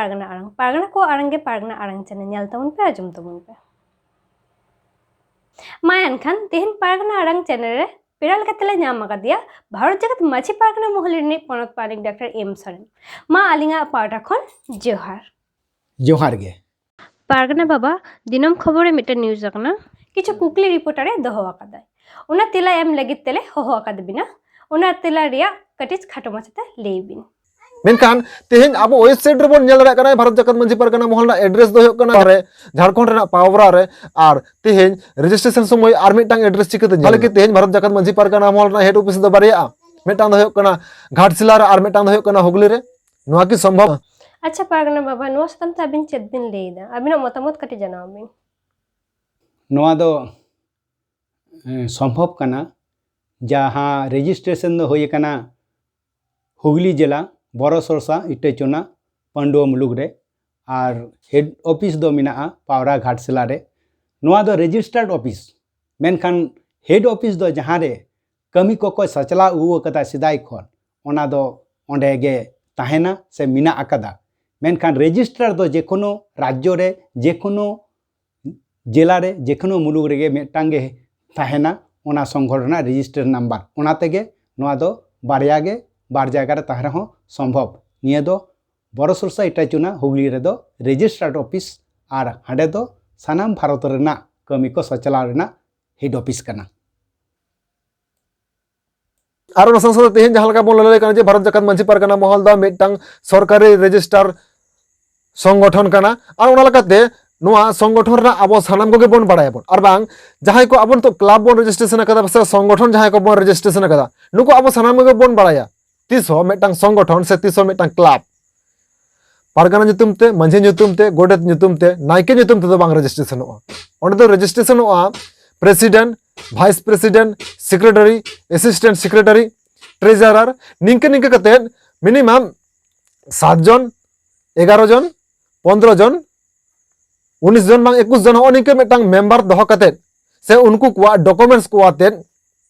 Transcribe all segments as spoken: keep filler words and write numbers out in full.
ᱯᱟᱨᱜᱟᱱᱟ ᱟᱲᱟᱝ, ᱯᱟᱨᱜᱟᱱᱟ ᱠᱚᱣᱟᱜ ᱟᱲᱟᱝ ᱜᱮ ᱯᱟᱨᱜᱟᱱᱟ ᱟᱲᱟᱝ ᱪᱮᱱᱮᱞ, ᱧᱮᱞ ᱛᱟᱵᱚᱱ ᱯᱮ, ᱟᱸᱡᱚᱢ ᱛᱟᱵᱚᱱ ᱯᱮ᱾ ᱢᱟ ᱮᱱᱠᱷᱟᱱ ᱛᱮᱦᱮᱧ ᱯᱟᱨᱜᱟᱱᱟ ᱟᱲᱟᱝ ᱪᱮᱱᱮᱞ ᱨᱮ ᱯᱮᱲᱟ ᱞᱮᱠᱟᱛᱮᱞᱮ ᱧᱟᱢ ᱟᱠᱟᱫᱮᱭᱟ ᱵᱷᱟᱨᱚᱛ ᱡᱟᱠᱟᱛ ᱢᱟᱹᱡᱷᱤ ᱯᱟᱨᱜᱟᱱᱟ ᱢᱚᱦᱚᱞ ᱨᱤᱱᱤᱡ ᱯᱚᱱᱚᱛ ᱯᱟᱨᱟᱱᱤᱠ ᱰᱟᱠᱛᱟᱨ ᱮᱢ ᱥᱚᱨᱮᱱ᱾ ᱢᱟ ᱟᱹᱞᱤᱧᱟᱜ ᱯᱟᱦᱴᱟ ᱠᱷᱚᱱ ᱡᱚᱦᱟᱨ᱾ ᱡᱚᱦᱟᱨ ᱜᱮ᱾ ᱯᱟᱨᱜᱟᱱᱟ ᱵᱟᱵᱟ, ᱫᱤᱱᱟᱹᱢ ᱠᱷᱚᱵᱚᱨ ᱨᱮ ᱢᱤᱫᱴᱮᱱ ᱱᱤᱭᱩᱡᱽ ᱟᱠᱟᱱᱟ, ᱠᱤᱪᱷᱩ ᱠᱩᱠᱞᱤ ᱨᱤᱯᱳᱨᱴᱟᱨ ᱮ ᱫᱚᱦᱚ ᱟᱠᱟᱫᱟᱭ, ᱚᱱᱟ ᱛᱮᱞᱟ ᱮᱢ ᱞᱟᱹᱜᱤᱫ ᱛᱮᱞᱮ ᱦᱚᱦᱚ ᱟᱠᱟᱫ ᱵᱤᱱᱟ᱾ ᱚᱱᱟ ᱛᱮᱞᱟ ᱨᱮᱭᱟᱜ ᱠᱟᱹᱴᱤᱡ ᱠᱷᱟᱴᱚ ᱢᱟᱪᱷᱟᱛᱮ ᱞᱟᱹᱭ ᱵᱤᱱ᱾ ᱢᱮᱱᱠᱷᱟᱱ ᱛᱮᱦᱮᱧ ᱟᱵᱚ ᱳᱭᱮᱵᱽᱥᱟᱭᱤᱴ ᱨᱮᱵᱚᱱ ᱧᱮᱞ ᱫᱟᱲᱮᱭᱟᱜ ᱠᱟᱱᱟ ᱵᱷᱟᱨᱚᱛ ᱡᱟᱠᱟᱛ ᱢᱟᱹᱡᱷᱤ ᱯᱟᱨᱜᱟᱱᱟ ᱢᱚᱦᱚᱞ ᱨᱮᱱᱟᱜ ᱮᱰᱨᱮᱥ ᱫᱚ ᱦᱩᱭᱩᱜ ᱠᱟᱱᱟ ᱨᱮ ᱡᱷᱟᱲᱠᱷᱚᱸᱰ ᱨᱮᱱᱟᱜ ᱯᱟᱣᱨᱟ ᱨᱮ, ᱟᱨ ᱛᱮᱦᱮᱧ ᱨᱮᱡᱤᱥᱴᱨᱮᱥᱚᱱ ᱥᱚᱢᱚᱭ ᱟᱨ ᱢᱤᱫᱴᱟᱝ ᱮᱰᱨᱮᱥ ᱪᱤᱠᱟᱹᱛᱮ ᱧᱮᱞ ᱛᱟᱦᱚᱞᱮ ᱠᱤ ᱛᱮᱦᱮᱧ ᱵᱷᱟᱨᱚᱛ ᱡᱟᱠᱟᱛ ᱢᱟᱹᱡᱷᱤ ᱯᱟᱨᱜᱟᱱᱟ ᱢᱚᱦᱚᱞ ᱨᱮᱱᱟᱜ ᱦᱮᱰ ᱚᱯᱷᱤᱥ ᱫᱚ ᱵᱟᱨᱭᱟᱜᱼᱟ? ᱢᱤᱫᱴᱟᱝ ᱫᱚ ᱦᱩᱭᱩᱜ ᱠᱟᱱᱟ ᱜᱷᱟᱴᱥᱤᱞᱟ ᱨᱮ ᱟᱨ ᱢᱤᱫᱴᱟᱝ ᱫᱚ ᱦᱩᱭᱩᱜ ᱠᱟᱱᱟ ᱦᱩᱜᱽᱞᱤ ᱨᱮ᱾ ᱱᱚᱣᱟ ᱠᱤ ᱥᱚᱢᱵᱷᱚᱵ? ᱟᱪᱪᱷᱟ ᱯᱟᱨᱜᱟᱱᱟ ᱵᱟᱵᱟ, ᱱᱚᱣᱟ ᱥᱟᱛᱟᱢ ᱛᱮ ᱟᱹᱵᱤᱱ ᱪᱮᱫ ᱵᱤᱱ ᱞᱟᱹᱭ ᱮᱫᱟ? ᱟᱹᱵᱤᱱᱟᱜ ᱢᱚᱛᱟᱢᱚᱛ ᱠᱟᱹᱴᱤᱡ ᱡᱟᱱᱟᱣ ᱵᱤᱱ᱾ ᱱᱚᱣᱟ ᱫᱚ ᱮᱸ, ᱥᱚᱢᱵᱷᱚᱵ ᱠᱟᱱᱟ, ᱡᱟᱦᱟᱸ ᱨᱮᱡᱤᱥᱴᱨᱮᱥᱚᱱ ᱫᱚ ᱦᱩᱭ ᱟᱠᱟᱱᱟ ᱦᱩᱜᱽᱞᱤ ᱡᱮᱞᱟ ᱵᱚᱨᱚᱥᱚᱨᱥᱟ ᱤᱴᱟᱹᱪᱚᱱᱟ ᱯᱟᱺᱰᱩᱣᱟᱹ ᱢᱩᱞᱩᱠ ᱨᱮ, ᱟᱨ ᱦᱮᱰ ᱚᱯᱷᱤᱥ ᱫᱚ ᱢᱮᱱᱟᱜᱼᱟ ᱯᱟᱣᱨᱟ ᱜᱷᱟᱴᱥᱤᱞᱟ ᱨᱮ᱾ ᱱᱚᱣᱟ ᱫᱚ ᱨᱮᱡᱤᱥᱴᱟᱨᱰ ᱚᱯᱷᱤᱥ, ᱢᱮᱱᱠᱷᱟᱱ ᱦᱮᱰ ᱚᱯᱷᱤᱥ ᱫᱚ ᱡᱟᱦᱟᱸ ᱨᱮ ᱠᱟᱹᱢᱤ ᱠᱚᱠᱚ ᱥᱟᱪᱞᱟᱣ ᱟᱹᱜᱩ ᱟᱠᱟᱫᱟ ᱥᱮᱫᱟᱭ ᱠᱷᱚᱱ, ᱚᱱᱟ ᱫᱚ ᱚᱸᱰᱮ ᱜᱮ ᱛᱟᱦᱮᱱᱟ ᱥᱮ ᱢᱮᱱᱟᱜ ᱟᱠᱟᱫᱟ᱾ ᱢᱮᱱᱠᱷᱟᱱ ᱨᱮᱡᱤᱥᱴᱟᱨ ᱫᱚ ᱡᱮᱠᱳᱱᱳ ᱨᱟᱡᱽᱡᱚ ᱨᱮ, ᱡᱮᱠᱳᱱᱳ ᱡᱮᱞᱟ ᱨᱮ, ᱡᱮᱠᱳᱱᱳ ᱢᱩᱞᱩᱠ ᱨᱮᱜᱮ ᱢᱤᱫᱴᱟᱝ ᱜᱮ ᱛᱟᱦᱮᱱᱟ ᱚᱱᱟ ᱥᱚᱝᱜᱚᱴᱷᱚᱱ ᱨᱮᱱᱟᱜ ᱨᱮᱡᱤᱥᱴᱟᱨ ᱱᱟᱢᱵᱟᱨ᱾ ᱚᱱᱟ ᱛᱮᱜᱮ ᱱᱚᱣᱟ ᱫᱚ ᱵᱟᱨᱭᱟ ᱜᱮ, ᱵᱟᱨ ᱡᱟᱭᱜᱟ ᱨᱮ ᱛᱟᱦᱮᱸ ᱨᱮᱦᱚᱸ ᱥᱚᱢᱵᱷᱚᱵ᱾ ᱱᱤᱭᱟᱹ ᱫᱚ ᱵᱚᱨᱚᱥᱚᱨᱥᱟ ᱤᱴᱟᱪᱩᱱᱟ ᱦᱩᱜᱽᱞᱤ ᱨᱮᱫᱚ ᱨᱮᱡᱤᱥᱴᱟᱨᱰ ᱚᱯᱷᱤᱥ, ᱟᱨ ᱦᱟᱸᱰᱮ ᱫᱚ ᱥᱟᱱᱟᱢ ᱵᱷᱟᱨᱚᱛ ᱨᱮᱱᱟᱜ ᱠᱟᱹᱢᱤ ᱠᱚ ᱥᱟᱪᱞᱟᱣ ᱨᱮᱱᱟᱜ ᱦᱮᱰ ᱚᱯᱷᱤᱥ ᱠᱟᱱᱟ᱾ ᱟᱨ ᱚᱱᱟ ᱥᱟᱶ ᱥᱟᱶᱛᱮ ᱛᱮᱦᱮᱧ ᱡᱟᱦᱟᱸ ᱞᱮᱠᱟ ᱵᱚᱱ ᱞᱟᱹᱭ ᱠᱟᱱᱟ ᱡᱮ ᱵᱷᱟᱨᱚᱛ ᱡᱟᱠᱟᱛ ᱢᱟᱹᱡᱷᱤ ᱯᱟᱨᱜᱟᱱᱟ ᱢᱚᱦᱚᱞ ᱫᱚ ᱢᱤᱫᱴᱟᱝ ᱥᱚᱨᱠᱟᱨᱤ ᱨᱮᱡᱤᱥᱴᱟᱨ ᱥᱚᱝᱜᱚᱴᱷᱚᱱ ᱠᱟᱱᱟ, ᱟᱨ ᱚᱱᱟ ᱞᱮᱠᱟᱛᱮ ᱱᱚᱣᱟ ᱥᱚᱝᱜᱚᱴᱷᱚᱱ ᱨᱮᱱᱟᱜ ᱟᱵᱚ ᱥᱟᱱᱟᱢ ᱠᱚᱜᱮ ᱵᱚᱱ ᱵᱟᱲᱟᱭᱟᱵᱚᱱ, ᱟᱨ ᱵᱟᱝ ᱡᱟᱦᱟᱸᱭ ᱠᱚ ᱟᱵᱚ ᱱᱤᱛᱚᱜ ᱠᱞᱟᱵᱽ ᱵᱚᱱ ᱨᱮᱡᱤᱥᱴᱨᱮᱥᱚᱱ ᱟᱠᱟᱫᱟ ᱥᱮ ᱥᱚᱝᱜᱚᱴᱷᱚᱱ ᱡᱟᱦᱟᱸᱭ ᱠᱚᱵᱚᱱ ᱨᱮᱡᱤᱥᱴᱨᱮᱥᱚᱱ ᱟᱠᱟᱫᱟ, ᱱᱩᱠᱩ ᱟᱵᱚ ᱥᱟᱱᱟᱢ ᱠᱚᱜᱮ ᱵᱚᱱ ᱵᱟᱲᱟᱭᱟ ᱛᱤᱥ ᱦᱚᱸ ᱢᱤᱫᱴᱟᱝ ᱥᱚᱝᱜᱚᱴᱷᱚᱱ ᱥᱮ ᱛᱤᱥ ᱦᱚᱸ ᱢᱤᱫᱴᱟᱝ ᱠᱞᱟᱵᱽ ᱯᱟᱨᱜᱟᱱᱟ ᱧᱩᱛᱩᱢ ᱛᱮ, ᱢᱟᱹᱡᱷᱤ ᱧᱩᱛᱩᱢ ᱛᱮ, ᱜᱚᱰᱮᱛ ᱧᱩᱛᱩᱢ ᱛᱮ, ᱱᱟᱭᱠᱮ ᱧᱩᱛᱩᱢ ᱛᱮᱫᱚ ᱵᱟᱝ ᱨᱮᱡᱤᱥᱴᱨᱮᱥᱚᱱᱚᱜᱼᱟ᱾ ᱚᱸᱰᱮ ᱫᱚ ᱨᱮᱡᱤᱥᱴᱨᱮᱥᱚᱱᱚᱜᱼᱟ president, vice president, secretary, assistant secretary, treasurer, ᱱᱤᱝᱠᱟᱹ ᱱᱤᱝᱠᱟᱹ ᱠᱟᱛᱮᱫ ᱢᱤᱱᱤᱢᱟᱢ ᱥᱟᱛ ᱡᱚᱱ, ᱮᱜᱟᱨᱚ ᱡᱚᱱ, ᱯᱚᱱᱫᱽᱨᱚ ᱡᱚᱱ, ᱩᱱᱤᱥ ᱡᱚᱱ ᱵᱟᱝ ᱮᱠᱩᱥ ᱡᱚᱱ, ᱦᱚᱸᱜᱼᱚ ᱱᱤᱝᱠᱟᱹ ᱢᱤᱫᱴᱟᱝ ᱢᱮᱢᱵᱟᱨ ᱫᱚᱦᱚ ᱠᱟᱛᱮᱫ ᱥᱮ ᱩᱱᱠᱩ ᱠᱚᱣᱟᱜ ᱰᱚᱠᱩᱢᱮᱱᱴᱥ ᱠᱚ ᱟᱛᱮᱫ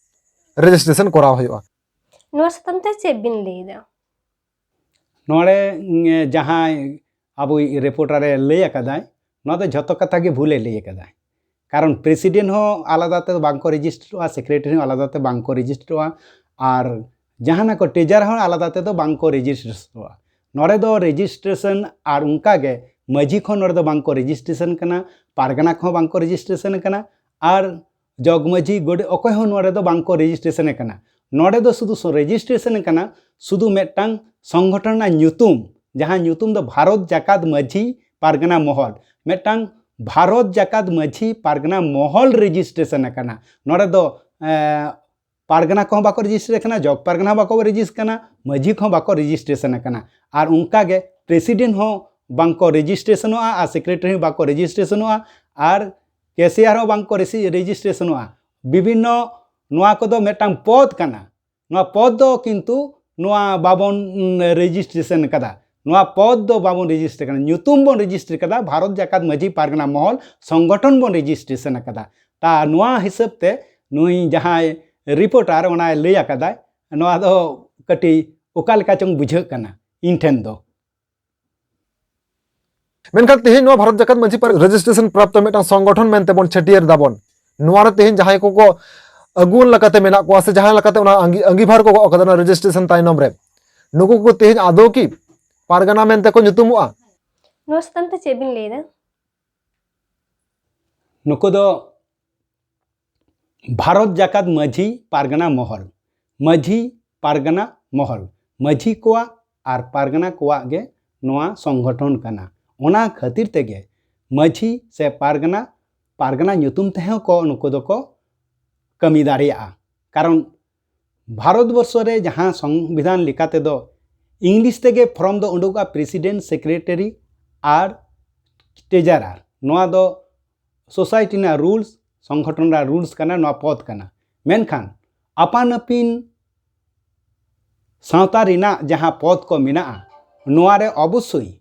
ᱨᱮᱡᱤᱥᱴᱨᱮᱥᱚᱱ ᱠᱚᱨᱟᱣ ᱦᱩᱭᱩᱜᱼᱟ᱾ ᱱᱚᱣᱟ ᱥᱟᱛᱟᱢ ᱛᱮ ᱪᱮᱫ ᱵᱤᱱ ᱞᱟᱹᱭ ᱮᱫᱟ? ᱱᱚᱰᱮ ᱩᱸ, ᱡᱟᱦᱟᱸᱭ ᱟᱵᱚᱭᱤᱡ ᱨᱤᱯᱳᱨᱴᱟᱨᱮ ᱞᱟᱹᱭ ᱟᱠᱟᱫᱟᱭ, ᱱᱚᱣᱟ ᱫᱚ ᱡᱷᱚᱛᱚ ᱠᱟᱛᱷᱟ ᱜᱮ ᱵᱷᱩᱞᱮ ᱞᱟᱹᱭ ᱟᱠᱟᱫᱟᱭ᱾ ᱠᱟᱨᱚᱱ ᱯᱨᱮᱥᱤᱰᱮᱱᱴ ᱦᱚᱸ ᱟᱞᱟᱫᱟ ᱛᱮᱫᱚ ᱵᱟᱝ ᱠᱚ ᱨᱮᱡᱤᱥᱴᱟᱨᱚᱜᱼᱟ, ᱥᱮᱠᱨᱮᱴᱟᱨᱤ ᱦᱚᱸ ᱟᱞᱟᱫᱟ ᱛᱮ ᱵᱟᱝ ᱠᱚ ᱨᱮᱡᱤᱥᱴᱟᱨᱚᱜᱼᱟ, ᱟᱨ ᱡᱟᱦᱟᱱᱟᱜ ᱠᱚ ᱴᱨᱮᱡᱟᱨ ᱦᱚᱸ ᱟᱞᱟᱫᱟ ᱛᱮᱫᱚ ᱵᱟᱝ ᱠᱚ ᱨᱮᱡᱤᱥᱴᱟᱨᱚᱜᱼᱟ᱾ ᱱᱚᱰᱮ ᱫᱚ ᱨᱮᱡᱤᱥᱴᱨᱮᱥᱚᱱ ᱟᱨ ᱚᱱᱠᱟ ᱜᱮ ᱢᱟᱹᱡᱷᱤ ᱠᱷᱚᱱ ᱱᱚᱰᱮ ᱫᱚ ᱵᱟᱝ ᱠᱚ ᱨᱮᱡᱤᱥᱴᱨᱮᱥᱚᱱ ᱠᱟᱱᱟ, ᱯᱟᱨᱜᱟᱱᱟ ᱠᱚᱦᱚᱸ ᱵᱟᱝ ᱠᱚ ᱨᱮᱡᱤᱥᱴᱨᱮᱥᱚᱱ ᱠᱟᱱᱟ, ᱟᱨ ᱡᱚᱜᱽ ᱢᱟᱹᱡᱷᱤ, ᱜᱚᱰᱮᱛ, ᱚᱠᱚᱭ ᱦᱚᱸ ᱱᱚᱰᱮ ᱫᱚ ᱵᱟᱝ ᱠᱚ ᱨᱮᱡᱤᱥᱴᱨᱮᱥᱚᱱ ᱠᱟᱱᱟ᱾ ᱱᱚᱰᱮ ᱫᱚ ᱥᱩᱫᱷᱩ ᱨᱮᱡᱤᱥᱴᱨᱮᱥᱚᱱ ᱠᱟᱱᱟ ᱥᱩᱫᱷᱩ ᱢᱤᱫᱴᱟᱝ ᱥᱚᱝᱜᱚᱴᱷᱚᱱ ᱨᱮᱱᱟᱜ ᱧᱩᱛᱩᱢ, ᱡᱟᱦᱟᱸ ᱧᱩᱛᱩᱢ ᱫᱚ ᱵᱷᱟᱨᱚᱛ ᱡᱟᱠᱟᱛ ᱢᱟᱹᱡᱷᱤ ᱯᱟᱨᱜᱟᱱᱟ ᱢᱚᱦᱚᱞ, ᱢᱤᱫᱴᱟᱝ ᱵᱷᱟᱨᱚᱛ ᱡᱟᱠᱟᱛ ᱢᱟᱹᱡᱷᱤ ᱯᱟᱨᱜᱟᱱᱟ ᱢᱚᱦᱚᱞ ᱨᱮᱡᱤᱥᱴᱨᱮᱥᱚᱱ ᱟᱠᱟᱱᱟ᱾ ᱱᱚᱰᱮ ᱫᱚ, ᱮ, ᱯᱟᱨᱜᱟᱱᱟ ᱠᱚᱦᱚᱸ ᱵᱟᱠᱚ ᱨᱮᱡᱤᱥᱴᱟᱨ ᱟᱠᱟᱱᱟ, ᱡᱚᱜᱽ ᱯᱟᱨᱜᱟᱱᱟ ᱦᱚᱸ ᱵᱟᱠᱚ ᱨᱮᱡᱤᱥᱴᱟᱨ ᱟᱠᱟᱱᱟ, ᱢᱟᱹᱡᱷᱤ ᱠᱚᱦᱚᱸ ᱵᱟᱠᱚ ᱨᱮᱡᱤᱥᱴᱨᱮᱥᱚᱱ ᱟᱠᱟᱱᱟ, ᱟᱨ ᱚᱱᱠᱟ ᱜᱮ ᱯᱨᱮᱥᱤᱰᱮᱱᱴ ᱦᱚᱸ ᱵᱟᱝᱠᱚ ᱨᱮᱡᱤᱥᱴᱨᱮᱥᱚᱱᱚᱜᱼᱟ, ᱟᱨ ᱥᱮᱠᱨᱮᱴᱟᱨᱤ ᱦᱚᱸ ᱵᱟᱠᱚ ᱨᱮᱡᱤᱥᱴᱨᱮᱥᱚᱱᱚᱜᱼᱟ, ᱟᱨ ᱠᱮᱥᱤᱭᱟᱨ ᱦᱚᱸ ᱵᱟᱝᱠᱚ ᱨᱮᱥᱤ-, ᱨᱮᱡᱤᱥᱴᱨᱮᱥᱚᱱᱚᱜᱼᱟ᱾ ᱵᱤᱵᱷᱤᱱᱱᱚ, ᱱᱚᱣᱟ ᱠᱚᱫᱚ ᱢᱤᱫᱴᱟᱝ ᱯᱚᱫᱽ ᱠᱟᱱᱟ᱾ ᱱᱚᱣᱟ ᱯᱚᱫᱽ ᱫᱚ ᱠᱤᱱᱛᱩ ᱱᱚᱣᱟ ᱵᱟᱵᱚᱱ, ᱩᱢ, ᱨᱮᱡᱤᱥᱴᱨᱮᱥᱚᱱ ᱠᱟᱫᱟ᱾ ᱱᱚᱣᱟ ᱯᱚᱫᱽ ᱫᱚ ᱵᱟᱵᱚᱱ ᱨᱮᱡᱤᱥᱴᱟᱨ ᱠᱟᱫᱟ, ᱧᱩᱛᱩᱢ ᱵᱚᱱ ᱨᱮᱡᱤᱥᱴᱟᱨ ᱠᱟᱫᱟ, ᱵᱷᱟᱨᱚᱛ ᱡᱟᱠᱟᱛ ᱢᱟᱹᱡᱷᱤ ᱯᱟᱨᱜᱟᱱᱟ ᱢᱚᱦᱚᱞ ᱥᱚᱝᱜᱚᱴᱷᱚᱱ ᱵᱚᱱ ᱨᱮᱡᱤᱥᱴᱨᱮᱥᱚᱱ ᱠᱟᱫᱟ᱾ ᱛᱟ ᱱᱚᱣᱟ ᱦᱤᱥᱟᱹᱵ ᱛᱮ ᱱᱩᱭ ᱡᱟᱦᱟᱸᱭ ᱨᱤᱯᱳᱨᱴᱟᱨ ᱚᱱᱟᱭ ᱞᱟᱹᱭ ᱟᱠᱟᱫᱟᱭ, ᱱᱚᱣᱟ ᱫᱚ ᱠᱟᱹᱴᱤᱡ ᱚᱠᱟ ᱞᱮᱠᱟ ᱪᱚᱝ ᱵᱩᱡᱷᱟᱹᱜ ᱠᱟᱱᱟ ᱤᱧ ᱴᱷᱮᱱ ᱫᱚ᱾ ᱢᱮᱱᱠᱷᱟᱱ ᱛᱮᱦᱮᱧ ᱱᱚᱣᱟ ᱵᱷᱟᱨᱚᱛ ᱡᱟᱠᱟᱛ ᱢᱟᱹᱡᱷᱤ ᱯᱟᱨᱜᱟᱱᱟ ᱨᱮᱡᱤᱥᱴᱨᱮᱥᱚᱱ ᱯᱨᱟᱯᱛᱚ ᱢᱤᱫᱴᱟᱝ ᱥᱚᱝᱜᱚᱴᱷᱚᱱ ᱢᱮᱱᱛᱮ ᱵᱚᱱ ᱪᱷᱟᱹᱴᱭᱟᱹᱨ ᱫᱟᱵᱚᱱ᱾ ᱱᱚᱣᱟ ᱨᱮ ᱛᱮᱦᱮᱧ ᱡᱟᱦᱟᱸᱭ ᱠᱚᱠᱚ ᱟᱹᱜᱩᱣᱟᱹᱱ ᱞᱮᱠᱟᱛᱮ ᱢᱮᱱᱟᱜ ᱠᱚᱣᱟ ᱥᱮ ᱡᱟᱦᱟᱸᱭ ᱞᱮᱠᱟᱛᱮ ᱚᱱᱟ ᱟᱸᱜᱤ-, ᱟᱸᱜᱤᱵᱷᱟᱨ ᱠᱚ ᱜᱚᱜ ᱟᱠᱟᱫᱟ ᱚᱱᱟ ᱨᱮᱡᱤᱥᱴᱨᱮᱥᱚᱱ ᱛᱟᱭᱱᱚᱢ ᱨᱮ, ᱱᱩᱠᱩ ᱠᱚ ᱛᱮᱦᱮᱧ ᱟᱫᱚ ᱠᱤ ᱯᱟᱨᱜᱟᱱᱟ ᱢᱮᱱᱛᱮ ᱠᱚ ᱧᱩᱛᱩᱢᱚᱜᱼᱟ? ᱱᱚᱣᱟ ᱥᱟᱛᱟᱢ ᱛᱮ ᱪᱮᱫ ᱵᱤᱱ ᱞᱟᱹᱭ ᱮᱫᱟ? ᱱᱩᱠᱩ ᱫᱚ ᱵᱷᱟᱨᱚᱛ ᱡᱟᱠᱟᱛ ᱢᱟᱹᱡᱷᱤ ᱯᱟᱨᱜᱟᱱᱟ ᱢᱚᱦᱚᱞ, ᱢᱟᱹᱡᱷᱤ ᱯᱟᱨᱜᱟᱱᱟ ᱢᱚᱦᱚᱞ, ᱢᱟᱹᱡᱷᱤ ᱠᱚᱣᱟᱜ ᱟᱨ ᱯᱟᱨᱜᱟᱱᱟ ᱠᱚᱣᱟᱜ ᱜᱮ ᱱᱚᱣᱟ ᱥᱚᱝᱜᱚᱴᱷᱚᱱ ᱠᱟᱱᱟ᱾ ᱚᱱᱟ ᱠᱷᱟᱹᱛᱤᱨ ᱛᱮᱜᱮ ᱢᱟᱹᱡᱷᱤ ᱥᱮ ᱯᱟᱨᱜᱟᱱᱟ, ᱯᱟᱨᱜᱟᱱᱟ ᱧᱩᱛᱩᱢ ᱛᱮᱦᱚᱸ ᱠᱚ ᱱᱩᱠᱩ ᱫᱚᱠᱚ ᱠᱟᱹᱢᱤ ᱫᱟᱲᱮᱭᱟᱜᱼᱟ᱾ ᱠᱟᱨᱚᱱ ᱵᱷᱟᱨᱚᱛ ᱵᱚᱨᱥᱚ ᱨᱮ ᱡᱟᱦᱟᱸ ᱥᱚᱝᱵᱤᱫᱷᱟᱱ ᱞᱮᱠᱟ ᱛᱮᱫᱚ ᱤᱝᱞᱤᱥ ᱛᱮᱜᱮ ᱯᱷᱚᱨᱢ ᱫᱚ ᱩᱰᱩᱠᱚᱜᱼᱟ, ᱯᱨᱮᱥᱤᱰᱮᱱᱴ, ᱥᱮᱠᱨᱮᱴᱟᱨᱤ ᱟᱨ ᱴᱨᱮᱡᱟᱨᱟᱨ᱾ ᱱᱚᱣᱟ ᱫᱚ ᱥᱳᱥᱟᱭᱴᱤ ᱨᱮᱱᱟᱜ ᱨᱩᱞᱥ, ᱥᱚᱝᱜᱚᱴᱷᱚᱱ ᱨᱮᱱᱟᱜ ᱨᱩᱞᱥ ᱠᱟᱱᱟ, ᱱᱚᱣᱟ ᱯᱚᱫᱽ ᱠᱟᱱᱟ᱾ ᱢᱮᱱᱠᱷᱟᱱ ᱟᱯᱟᱱ ᱟᱹᱯᱤᱱ ᱥᱟᱶᱛᱟ ᱨᱮᱱᱟᱜ ᱡᱟᱦᱟᱸ ᱯᱚᱫᱽ ᱠᱚ ᱢᱮᱱᱟᱜᱼᱟ, ᱱᱚᱣᱟ ᱨᱮ ᱚᱵᱚᱥᱥᱳᱭ,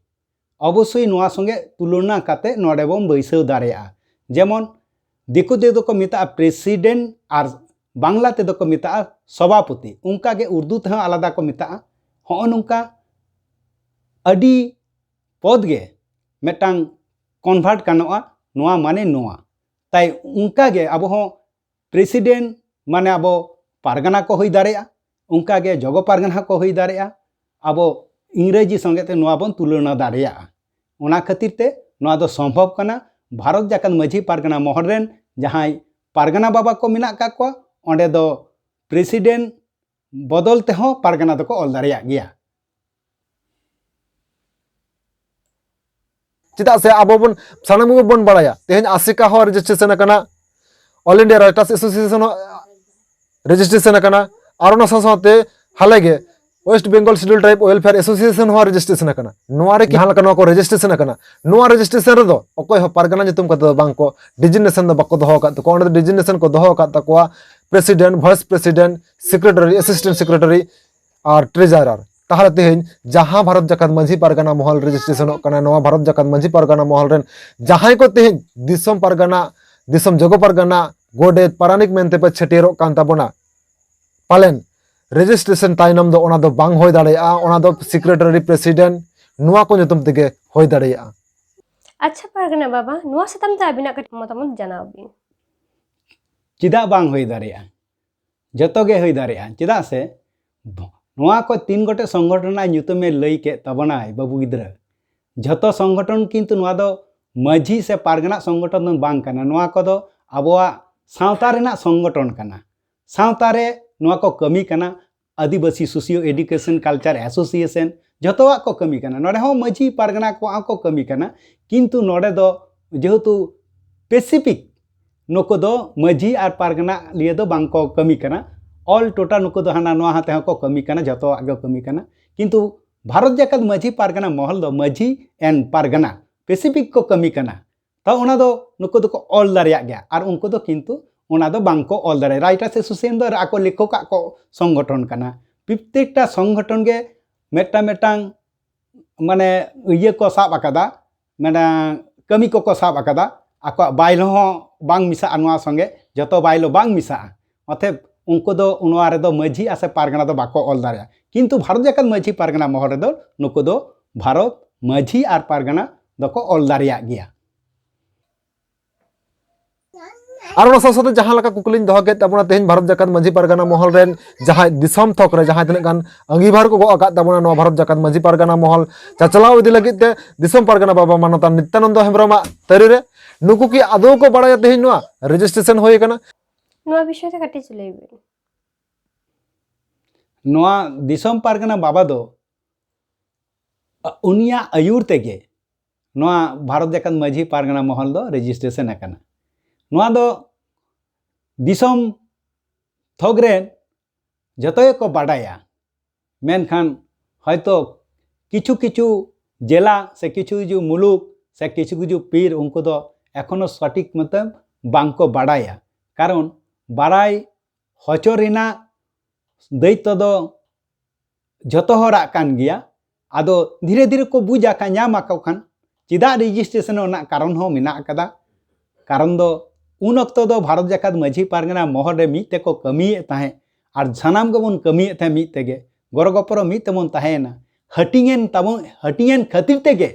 ᱚᱵᱚᱥᱥᱳᱭ ᱱᱚᱣᱟ ᱥᱚᱸᱜᱮ ᱛᱩᱞᱚᱱᱟ ᱠᱟᱛᱮ ᱱᱚᱰᱮ ᱵᱚᱱ ᱵᱟᱹᱭᱥᱟᱹᱣ ᱫᱟᱲᱮᱭᱟᱜᱼᱟ᱾ ᱡᱮᱢᱚᱱ ᱫᱤᱠᱩ ᱛᱮᱫᱚ ᱠᱚ ᱢᱮᱛᱟᱜᱼᱟ ᱯᱨᱮᱥᱤᱰᱮᱱᱴ ᱟᱨ ᱵᱟᱝᱞᱟ ᱛᱮᱫᱚ ᱠᱚ ᱢᱮᱛᱟᱜᱼᱟ ᱥᱚᱵᱷᱟᱯᱚᱛᱤ, ᱚᱱᱠᱟ ᱜᱮ ᱩᱨᱫᱩ ᱛᱮᱦᱚᱸ ᱟᱞᱟᱫᱟ ᱠᱚ ᱢᱮᱛᱟᱜᱼᱟ᱾ ᱦᱚᱸᱜᱼᱚ ᱱᱚᱝᱠᱟ ᱟᱹᱰᱤ ᱯᱚᱫᱽ ᱜᱮ ᱢᱤᱫᱴᱟᱝ ᱠᱚᱱᱵᱷᱟᱨᱴ ᱜᱟᱱᱚᱜᱼᱟ, ᱱᱚᱣᱟ ᱢᱟᱱᱮ ᱱᱚᱣᱟ᱾ ᱛᱟᱭ ᱚᱱᱠᱟ ᱜᱮ ᱟᱵᱚ ᱦᱚᱸ ᱯᱨᱮᱥᱤᱰᱮᱱᱴ ᱢᱟᱱᱮ ᱟᱵᱚ ᱯᱟᱨᱜᱟᱱᱟ ᱠᱚ ᱦᱩᱭ ᱫᱟᱲᱮᱭᱟᱜᱼᱟ, ᱚᱱᱠᱟ ᱜᱮ ᱡᱚᱜᱚ ᱯᱟᱨᱜᱟᱱᱟ ᱠᱚ ᱦᱩᱭ ᱫᱟᱲᱮᱭᱟᱜᱼᱟ᱾ ᱟᱵᱚ ᱤᱝᱨᱮᱡᱤ ᱥᱚᱸᱜᱮ ᱛᱮ ᱱᱚᱣᱟ ᱵᱚᱱ ᱛᱩᱞᱚᱱᱟ ᱫᱟᱲᱮᱭᱟᱜᱼᱟ᱾ ᱚᱱᱟ ᱠᱷᱟᱹᱛᱤᱨ ᱛᱮ ᱱᱚᱣᱟ ᱫᱚ ᱥᱚᱢᱵᱷᱚᱵ ᱠᱟᱱᱟ᱾ ᱵᱷᱟᱨᱚᱛ ᱡᱟᱠᱟᱛ ᱢᱟᱹᱡᱷᱤ ᱯᱟᱨᱜᱟᱱᱟ ᱢᱚᱦᱚᱞ ᱨᱮᱱ ᱡᱟᱦᱟᱸᱭ ᱯᱟᱨᱜᱟᱱᱟ ᱵᱟᱵᱟ ᱠᱚ ᱢᱮᱱᱟᱜ ᱟᱠᱟᱫ ᱠᱚᱣᱟ, ᱚᱸᱰᱮ ᱫᱚ ᱯᱨᱮᱥᱤᱰᱮᱱᱴ ᱵᱚᱫᱚᱞ ᱛᱮᱦᱚᱸ ᱯᱟᱨᱜᱟᱱᱟ ᱫᱚᱠᱚ ᱚᱞ ᱫᱟᱲᱮᱭᱟᱜ ᱜᱮᱭᱟ᱾ ᱪᱮᱫᱟᱜ ᱥᱮ ᱟᱵᱚ ᱵᱚᱱ ᱥᱟᱱᱟᱢ ᱜᱮᱵᱚᱱ ᱵᱟᱲᱟᱭᱟ, ᱛᱮᱦᱮᱧ ᱟᱥᱮᱠᱟ ᱦᱚᱸ ᱨᱮᱡᱤᱥᱴᱨᱮᱥᱚᱱ ᱟᱠᱟᱱᱟ, ᱚᱞ ᱤᱱᱰᱤᱭᱟ ᱨᱟᱭᱴᱟᱨᱥ ᱮᱥᱳᱥᱤᱭᱮᱥᱚᱱ ᱦᱚᱸ ᱨᱮᱡᱤᱥᱴᱨᱮᱥᱚᱱ ᱟᱠᱟᱱᱟ, ᱟᱨ ᱚᱱᱟ ᱥᱟᱶ ᱥᱟᱶᱛᱮ ᱦᱟᱞᱮ ᱜᱮ West Bengal schedule tribe welfare association ᱦᱚᱸ ᱨᱮᱡᱤᱥᱴᱨᱮᱥᱚᱱ ᱟᱠᱟᱱᱟ᱾ ᱱᱚᱣᱟ ᱨᱮ ᱡᱟᱦᱟᱸ ᱞᱮᱠᱟ ᱱᱚᱣᱟ ᱠᱚ ᱨᱮᱡᱤᱥᱴᱨᱮᱥᱚᱱ ᱟᱠᱟᱱᱟ, ᱱᱚᱣᱟ ᱨᱮᱡᱤᱥᱴᱨᱮᱥᱚᱱ ᱨᱮᱫᱚ ᱚᱠᱚᱭ ᱦᱚᱸ ᱯᱟᱨᱜᱟᱱᱟ ᱧᱩᱛᱩᱢ ᱠᱟᱛᱮ ᱫᱚ ᱵᱟᱝ ᱠᱚ, ᱰᱮᱡᱤᱜᱱᱮᱥᱚᱱ ᱫᱚ ᱵᱟᱠᱚ ᱫᱚᱦᱚ ᱟᱠᱟᱫ ᱛᱟᱠᱚᱣᱟ᱾ ᱚᱸᱰᱮ ᱫᱚ ᱰᱮᱡᱤᱜᱱᱮᱥᱚᱱ ᱠᱚ ᱫᱚᱦᱚ ᱟᱠᱟᱫ ᱛᱟᱠᱚᱣᱟ president, vice president, secretary, assistant secretary ᱟᱨ ᱴᱨᱮᱡᱟᱨᱟᱨ᱾ ᱛᱟᱦᱚᱞᱮ ᱛᱮᱦᱮᱧ ᱡᱟᱦᱟᱸ ᱵᱷᱟᱨᱚᱛ ᱡᱟᱠᱟᱛ ᱢᱟᱹᱡᱷᱤ ᱯᱟᱨᱜᱟᱱᱟ ᱢᱚᱦᱚᱞ ᱨᱮᱡᱤᱥᱴᱨᱮᱥᱚᱱᱚᱜ ᱠᱟᱱᱟ, ᱱᱚᱣᱟ ᱵᱷᱟᱨᱚᱛ ᱡᱟᱠᱟᱛ ᱢᱟᱹᱡᱷᱤ ᱯᱟᱨᱜᱟᱱᱟ ᱢᱚᱦᱚᱞ ᱨᱮᱱ ᱡᱟᱦᱟᱸᱭ ᱠᱚ ᱛᱮᱦᱮᱧ ᱫᱤᱥᱚᱢ ᱯᱟᱨᱜᱟᱱᱟ, ᱫᱤᱥᱚᱢ ᱡᱚᱜᱚ ᱯᱟᱨᱜᱟᱱᱟ, ᱜᱚᱰᱮᱛ, ᱯᱟᱨᱟᱱᱤᱠ ᱢᱮᱱᱛᱮ ᱯᱮ ᱪᱷᱟᱹᱴᱭᱟᱹᱨᱚᱜ ᱠᱟᱱ ᱛᱟᱵᱚᱱᱟ, ᱯᱟᱞᱮᱱ ᱨᱮᱡᱤᱥᱴᱨᱮᱥᱚᱱ ᱛᱟᱭᱱᱚᱢ ᱫᱚ ᱚᱱᱟ ᱫᱚ ᱵᱟᱝ ᱦᱩᱭ ᱫᱟᱲᱮᱭᱟᱜᱼᱟ, ᱚᱱᱟ ᱫᱚ ᱥᱮᱠᱨᱮᱴᱟᱨᱤ, ᱯᱨᱮᱥᱤᱰᱮᱱᱴ, ᱱᱚᱣᱟ ᱠᱚ ᱧᱩᱛᱩᱢ ᱛᱮᱜᱮ ᱦᱩᱭ ᱫᱟᱲᱮᱭᱟᱜᱼᱟ᱾ ᱟᱪᱪᱷᱟ ᱯᱟᱨᱜᱟᱱᱟ ᱵᱟᱵᱟ, ᱱᱚᱣᱟ ᱥᱟᱛᱟᱢ ᱛᱮ ᱟᱹᱵᱤᱱᱟᱜ ᱠᱟᱹᱴᱤᱡ ᱢᱚᱛᱟᱢᱚᱛ ᱡᱟᱱᱟᱣ ᱵᱤᱱ᱾ ᱪᱮᱫᱟᱜ ᱵᱟᱝ ᱦᱩᱭ ᱫᱟᱲᱮᱭᱟᱜᱼᱟ? ᱡᱚᱛᱚ ᱜᱮ ᱦᱩᱭ ᱫᱟᱲᱮᱭᱟᱜᱼᱟ᱾ ᱪᱮᱫᱟᱜ ᱥᱮ ᱱᱚᱣᱟ ᱠᱚ ᱛᱤᱱ ᱜᱚᱴᱮᱡ ᱥᱚᱝᱜᱚᱴᱷᱚᱱ ᱨᱮᱱᱟᱜ ᱧᱩᱛᱩᱢᱮ ᱞᱟᱹᱭ ᱠᱮᱫ ᱛᱟᱵᱚᱱᱟᱭ ᱵᱟᱹᱵᱩ ᱜᱤᱫᱽᱨᱟᱹ, ᱡᱷᱚᱛᱚ ᱥᱚᱝᱜᱚᱴᱷᱚᱱ ᱠᱤᱱᱛᱩ ᱱᱚᱣᱟ ᱫᱚ ᱢᱟᱹᱡᱷᱤ ᱥᱮ ᱯᱟᱨᱜᱟᱱᱟ ᱥᱚᱝᱜᱚᱴᱷᱚᱱ ᱫᱚ ᱵᱟᱝ ᱠᱟᱱᱟ᱾ ᱱᱚᱣᱟ ᱠᱚᱫᱚ ᱟᱵᱚᱣᱟᱜ ᱥᱟᱶᱛᱟ ᱨᱮᱱᱟᱜ ᱥᱚᱝᱜᱚᱴᱷᱚᱱ ᱠᱟᱱᱟ᱾ ᱥᱟᱶᱛᱟ ᱨᱮ ᱱᱚᱣᱟ ᱠᱚ ᱠᱟᱹᱢᱤ ᱠᱟᱱᱟ᱾ ᱟᱹᱫᱤᱵᱟᱹᱥᱤ ᱥᱳᱥᱤᱭᱳ ᱮᱰᱩᱠᱮᱥᱚᱱ ᱠᱟᱞᱪᱟᱨ ᱮᱥᱳᱥᱤᱭᱮᱥᱚᱱ, ᱡᱷᱚᱛᱚᱣᱟᱜ ᱠᱚ ᱠᱟᱹᱢᱤ ᱠᱟᱱᱟ᱾ ᱱᱚᱰᱮ ᱦᱚᱸ ᱢᱟᱹᱡᱷᱤ ᱯᱟᱨᱜᱟᱱᱟ ᱠᱚᱣᱟᱜ ᱦᱚᱸ ᱠᱚ ᱠᱟᱹᱢᱤ ᱠᱟᱱᱟ, ᱠᱤᱱᱛᱩ ᱱᱚᱰᱮ ᱫᱚ ᱡᱮᱦᱮᱛᱩ ᱯᱮᱥᱤᱯᱷᱤᱠ ᱱᱩᱠᱩ ᱫᱚ ᱢᱟᱹᱡᱷᱤ ᱟᱨ ᱯᱟᱨᱜᱟᱱᱟ ᱞᱤᱭᱟᱹ ᱫᱚ ᱵᱟᱝ ᱠᱚ ᱠᱟᱹᱢᱤ ᱠᱟᱱᱟ᱾ ᱚᱞ ᱴᱚᱴᱟ ᱱᱩᱠᱩ ᱫᱚ ᱦᱟᱱᱟ ᱱᱚᱣᱟ ᱛᱮᱦᱚᱸ ᱠᱚ ᱠᱟᱹᱢᱤ ᱠᱟᱱᱟ, ᱡᱷᱚᱛᱚᱣᱟᱜ ᱜᱮ ᱠᱟᱹᱢᱤ ᱠᱟᱱᱟ᱾ ᱠᱤᱱᱛᱩ ᱵᱷᱟᱨᱚᱛ ᱡᱟᱠᱟᱛ ᱢᱟᱹᱡᱷᱤ ᱯᱟᱨᱜᱟᱱᱟ ᱢᱚᱦᱚᱞ ᱫᱚ ᱢᱟᱹᱡᱷᱤ ᱮᱱ ᱯᱟᱨᱜᱟᱱᱟ ᱯᱮᱥᱤᱯᱷᱤᱠ ᱠᱚ ᱠᱟᱹᱢᱤ ᱠᱟᱱᱟ᱾ ᱛᱟᱣ ᱚᱱᱟ ᱫᱚ ᱱᱩᱠᱩ ᱫᱚᱠᱚ ᱚᱞ ᱫᱟᱲᱮᱭᱟᱜ ᱜᱮᱭᱟ, ᱟᱨ ᱩᱱᱠᱩ ᱫᱚ ᱠᱤᱱᱛᱩ ᱚᱱᱟ ᱫᱚ ᱵᱟᱝ ᱠᱚ ᱚᱞ ᱫᱟᱲᱮᱭᱟᱜᱼᱟ᱾ ᱨᱟᱭᱴᱟᱨᱥ ᱮᱥᱳᱥᱤᱭᱮᱥᱚᱱ ᱫᱚ ᱟᱠᱚ ᱞᱮᱠᱷᱚᱠᱟᱜ ᱠᱚ ᱥᱚᱝᱜᱚᱴᱷᱚᱱ ᱠᱟᱱᱟ᱾ ᱯᱨᱚᱛᱛᱮᱠᱴᱟ ᱥᱚᱝᱜᱚᱴᱷᱚᱱ ᱜᱮ ᱢᱤᱫᱴᱟᱝ ᱢᱤᱫᱴᱟᱝ ᱢᱟᱱᱮ ᱤᱭᱟᱹ ᱠᱚ ᱥᱟᱵ ᱟᱠᱟᱫᱟ, ᱢᱟᱱᱮ ᱠᱟᱹᱢᱤ ᱠᱚᱠᱚ ᱥᱟᱵ ᱟᱠᱟᱫᱟ᱾ ᱟᱠᱚᱣᱟᱜ ᱵᱟᱭᱞᱟ ᱦᱚᱸ ᱵᱟᱝ ᱢᱮᱥᱟᱜᱼᱟ ᱱᱚᱣᱟ ᱥᱚᱸᱜᱮ, ᱡᱚᱛᱚ ᱵᱟᱭᱞᱟ ᱵᱟᱝ ᱢᱮᱥᱟᱜᱼᱟ᱾ ᱚᱛᱮᱵ ᱩᱱᱠᱩ ᱫᱚ ᱱᱚᱣᱟ ᱨᱮᱫᱚ ᱢᱟᱹᱡᱷᱤ ᱟᱨ ᱥᱮ ᱯᱟᱨᱜᱟᱱᱟ ᱫᱚ ᱵᱟᱠᱚ ᱚᱞ ᱫᱟᱲᱮᱭᱟᱜᱼᱟ᱾ ᱠᱤᱱᱛᱩ ᱵᱷᱟᱨᱚᱛ ᱡᱟᱠᱟᱛ ᱢᱟᱹᱡᱷᱤ ᱯᱟᱨᱜᱟᱱᱟ ᱢᱚᱦᱚᱞ ᱨᱮᱫᱚ ᱱᱩᱠᱩ ᱫᱚ ᱵᱷᱟᱨᱚᱛ ᱢᱟᱹᱡᱷᱤ ᱟᱨ ᱯᱟᱨᱜᱟᱱᱟ ᱫᱚᱠᱚ ᱚᱞ ᱫᱟᱲᱮᱭᱟᱜ ᱜᱮᱭᱟ᱾ ᱟᱨ ᱚᱱᱟ ᱥᱟᱶ ᱥᱟᱶᱛᱮ ᱡᱟᱦᱟᱸ ᱞᱮᱠᱟ ᱠᱩᱠᱞᱤᱧ ᱫᱚᱦᱚ ᱠᱮᱫ ᱛᱟᱵᱚᱱᱟ, ᱛᱮᱦᱮᱧ ᱵᱷᱟᱨᱚᱛ ᱡᱟᱠᱟᱛ ᱢᱟᱹᱡᱷᱤ ᱯᱟᱨᱜᱟᱱᱟ ᱢᱚᱦᱚᱞ ᱨᱮᱱ ᱡᱟᱦᱟᱸᱭ ᱫᱤᱥᱚᱢ ᱛᱷᱚᱠ ᱨᱮ ᱡᱟᱦᱟᱸᱭ ᱛᱤᱱᱟᱹᱜ ᱜᱟᱱ ᱟᱸᱜᱤᱵᱷᱟᱨ ᱠᱚ ᱜᱚᱜ ᱟᱠᱟᱫ ᱛᱟᱵᱚᱱᱟ ᱱᱚᱣᱟ ᱵᱷᱟᱨᱚᱛ ᱡᱟᱠᱟᱛ ᱢᱟᱹᱡᱷᱤ ᱯᱟᱨᱜᱟᱱᱟ ᱢᱚᱦᱚᱞ ᱪᱟᱪᱞᱟᱣ ᱤᱫᱤ ᱞᱟᱹᱜᱤᱫ ᱛᱮ ᱫᱤᱥᱚᱢ ᱯᱟᱨᱜᱟᱱᱟ ᱵᱟᱵᱟ ᱢᱟᱱᱚᱛᱟᱱ ᱱᱤᱛᱭᱟᱱᱚᱱᱫᱚ ᱦᱮᱢᱵᱨᱚᱢᱟᱜ ᱛᱟᱹᱨᱤ ᱨᱮ, ᱱᱩᱠᱩ ᱠᱤ ᱟᱫᱚ ᱠᱚ ᱵᱟᱲᱟᱭᱟ ᱛᱮᱦᱮᱧ ᱱᱚᱣᱟ ᱨᱮᱡᱤᱥᱴᱨᱮᱥᱚᱱ ᱦᱩᱭ ᱟᱠᱟᱱᱟ? ᱱᱚᱣᱟ ᱵᱤᱥᱚᱭ ᱛᱮ ᱠᱟᱹᱴᱤᱡ ᱞᱟᱹᱭ ᱵᱤᱱ᱾ ᱱᱚᱣᱟ ᱫᱤᱥᱚᱢ ᱯᱟᱨᱜᱟᱱᱟ ᱵᱟᱵᱟ ᱫᱚ ᱩᱱᱤᱭᱟᱜ ᱟᱹᱭᱩᱨ ᱛᱮᱜᱮ ᱱᱚᱣᱟ ᱵᱷᱟᱨᱚᱛ ᱡᱟᱠᱟᱛ ᱢᱟᱹᱡᱷᱤ ᱯᱟᱨᱜᱟᱱᱟ ᱢᱚᱦᱚᱞ ᱫᱚ ᱨᱮᱡᱤᱥᱴᱨᱮᱥᱚᱱ ᱟᱠᱟᱱᱟ᱾ ᱱᱚᱣᱟ ᱫᱚ ᱫᱤᱥᱚᱢ ᱛᱷᱚᱠ ᱨᱮᱱ ᱡᱚᱛᱚ ᱜᱮᱠᱚ ᱵᱟᱰᱟᱭᱟ, ᱢᱮᱱᱠᱷᱟᱱ ᱦᱚᱭᱛᱚ ᱠᱤᱪᱷᱩ ᱠᱤᱪᱷᱩ ᱡᱮᱞᱟ ᱥᱮ ᱠᱤᱪᱷᱩ ᱠᱤᱪᱷᱩ ᱢᱩᱞᱩᱠ ᱥᱮ ᱠᱤᱪᱷᱩ ᱠᱤᱪᱷᱩ ᱯᱤᱨ ᱩᱱᱠᱩ ᱫᱚ ᱮᱠᱷᱚᱱᱳ ᱥᱚᱴᱷᱤᱠ ᱢᱚᱛᱚ ᱵᱟᱝᱠᱚ ᱵᱟᱰᱟᱭᱟ᱾ ᱠᱟᱨᱚᱱ ᱵᱟᱲᱟᱭ ᱦᱚᱪᱚ ᱨᱮᱱᱟᱜ ᱫᱟᱭᱤᱛᱛᱚ ᱫᱚ ᱡᱚᱛᱚ ᱦᱚᱲᱟᱜ ᱠᱟᱱ ᱜᱮᱭᱟ᱾ ᱟᱫᱚ ᱫᱷᱤᱨᱮ ᱫᱷᱤᱨᱮ ᱠᱚ ᱵᱩᱡᱽ ᱟᱠᱟ ᱧᱟᱢ ᱟᱠᱚ ᱠᱷᱟᱱ ᱪᱮᱫᱟᱜ ᱨᱮᱡᱤᱥᱴᱨᱮᱥᱚᱱ ᱨᱮᱱᱟᱜ ᱠᱟᱨᱚᱱ ᱦᱚᱸ ᱢᱮᱱᱟᱜ ᱟᱠᱟᱫᱟ᱾ ᱠᱟᱨᱚᱱ ᱫᱚ ᱩᱱ ᱚᱠᱛᱚ ᱫᱚ ᱵᱷᱟᱨᱚᱛ ᱡᱟᱠᱟᱛ ᱢᱟᱹᱡᱷᱤ ᱯᱟᱨᱜᱟᱱᱟ ᱢᱚᱦᱚᱞ ᱨᱮ ᱢᱤᱫ ᱛᱮᱠᱚ ᱠᱟᱹᱢᱤᱭᱮᱫ ᱛᱟᱦᱮᱸᱫ ᱟᱨ ᱥᱟᱱᱟᱢ ᱜᱮᱵᱚᱱ ᱠᱟᱹᱢᱤᱭᱮᱫ ᱛᱟᱦᱮᱸᱫ ᱢᱤᱫ ᱛᱮᱜᱮ, ᱜᱚᱲᱚ ᱜᱚᱯᱚᱲᱚ ᱢᱤᱫ ᱛᱮᱵᱚᱱ ᱛᱟᱦᱮᱸᱭᱮᱱᱟ᱾ ᱦᱟᱹᱴᱤᱧᱮᱱ ᱛᱟᱵᱚᱱ, ᱦᱟᱹᱴᱤᱧᱮᱱ ᱠᱷᱟᱹᱛᱤᱨ ᱛᱮᱜᱮ,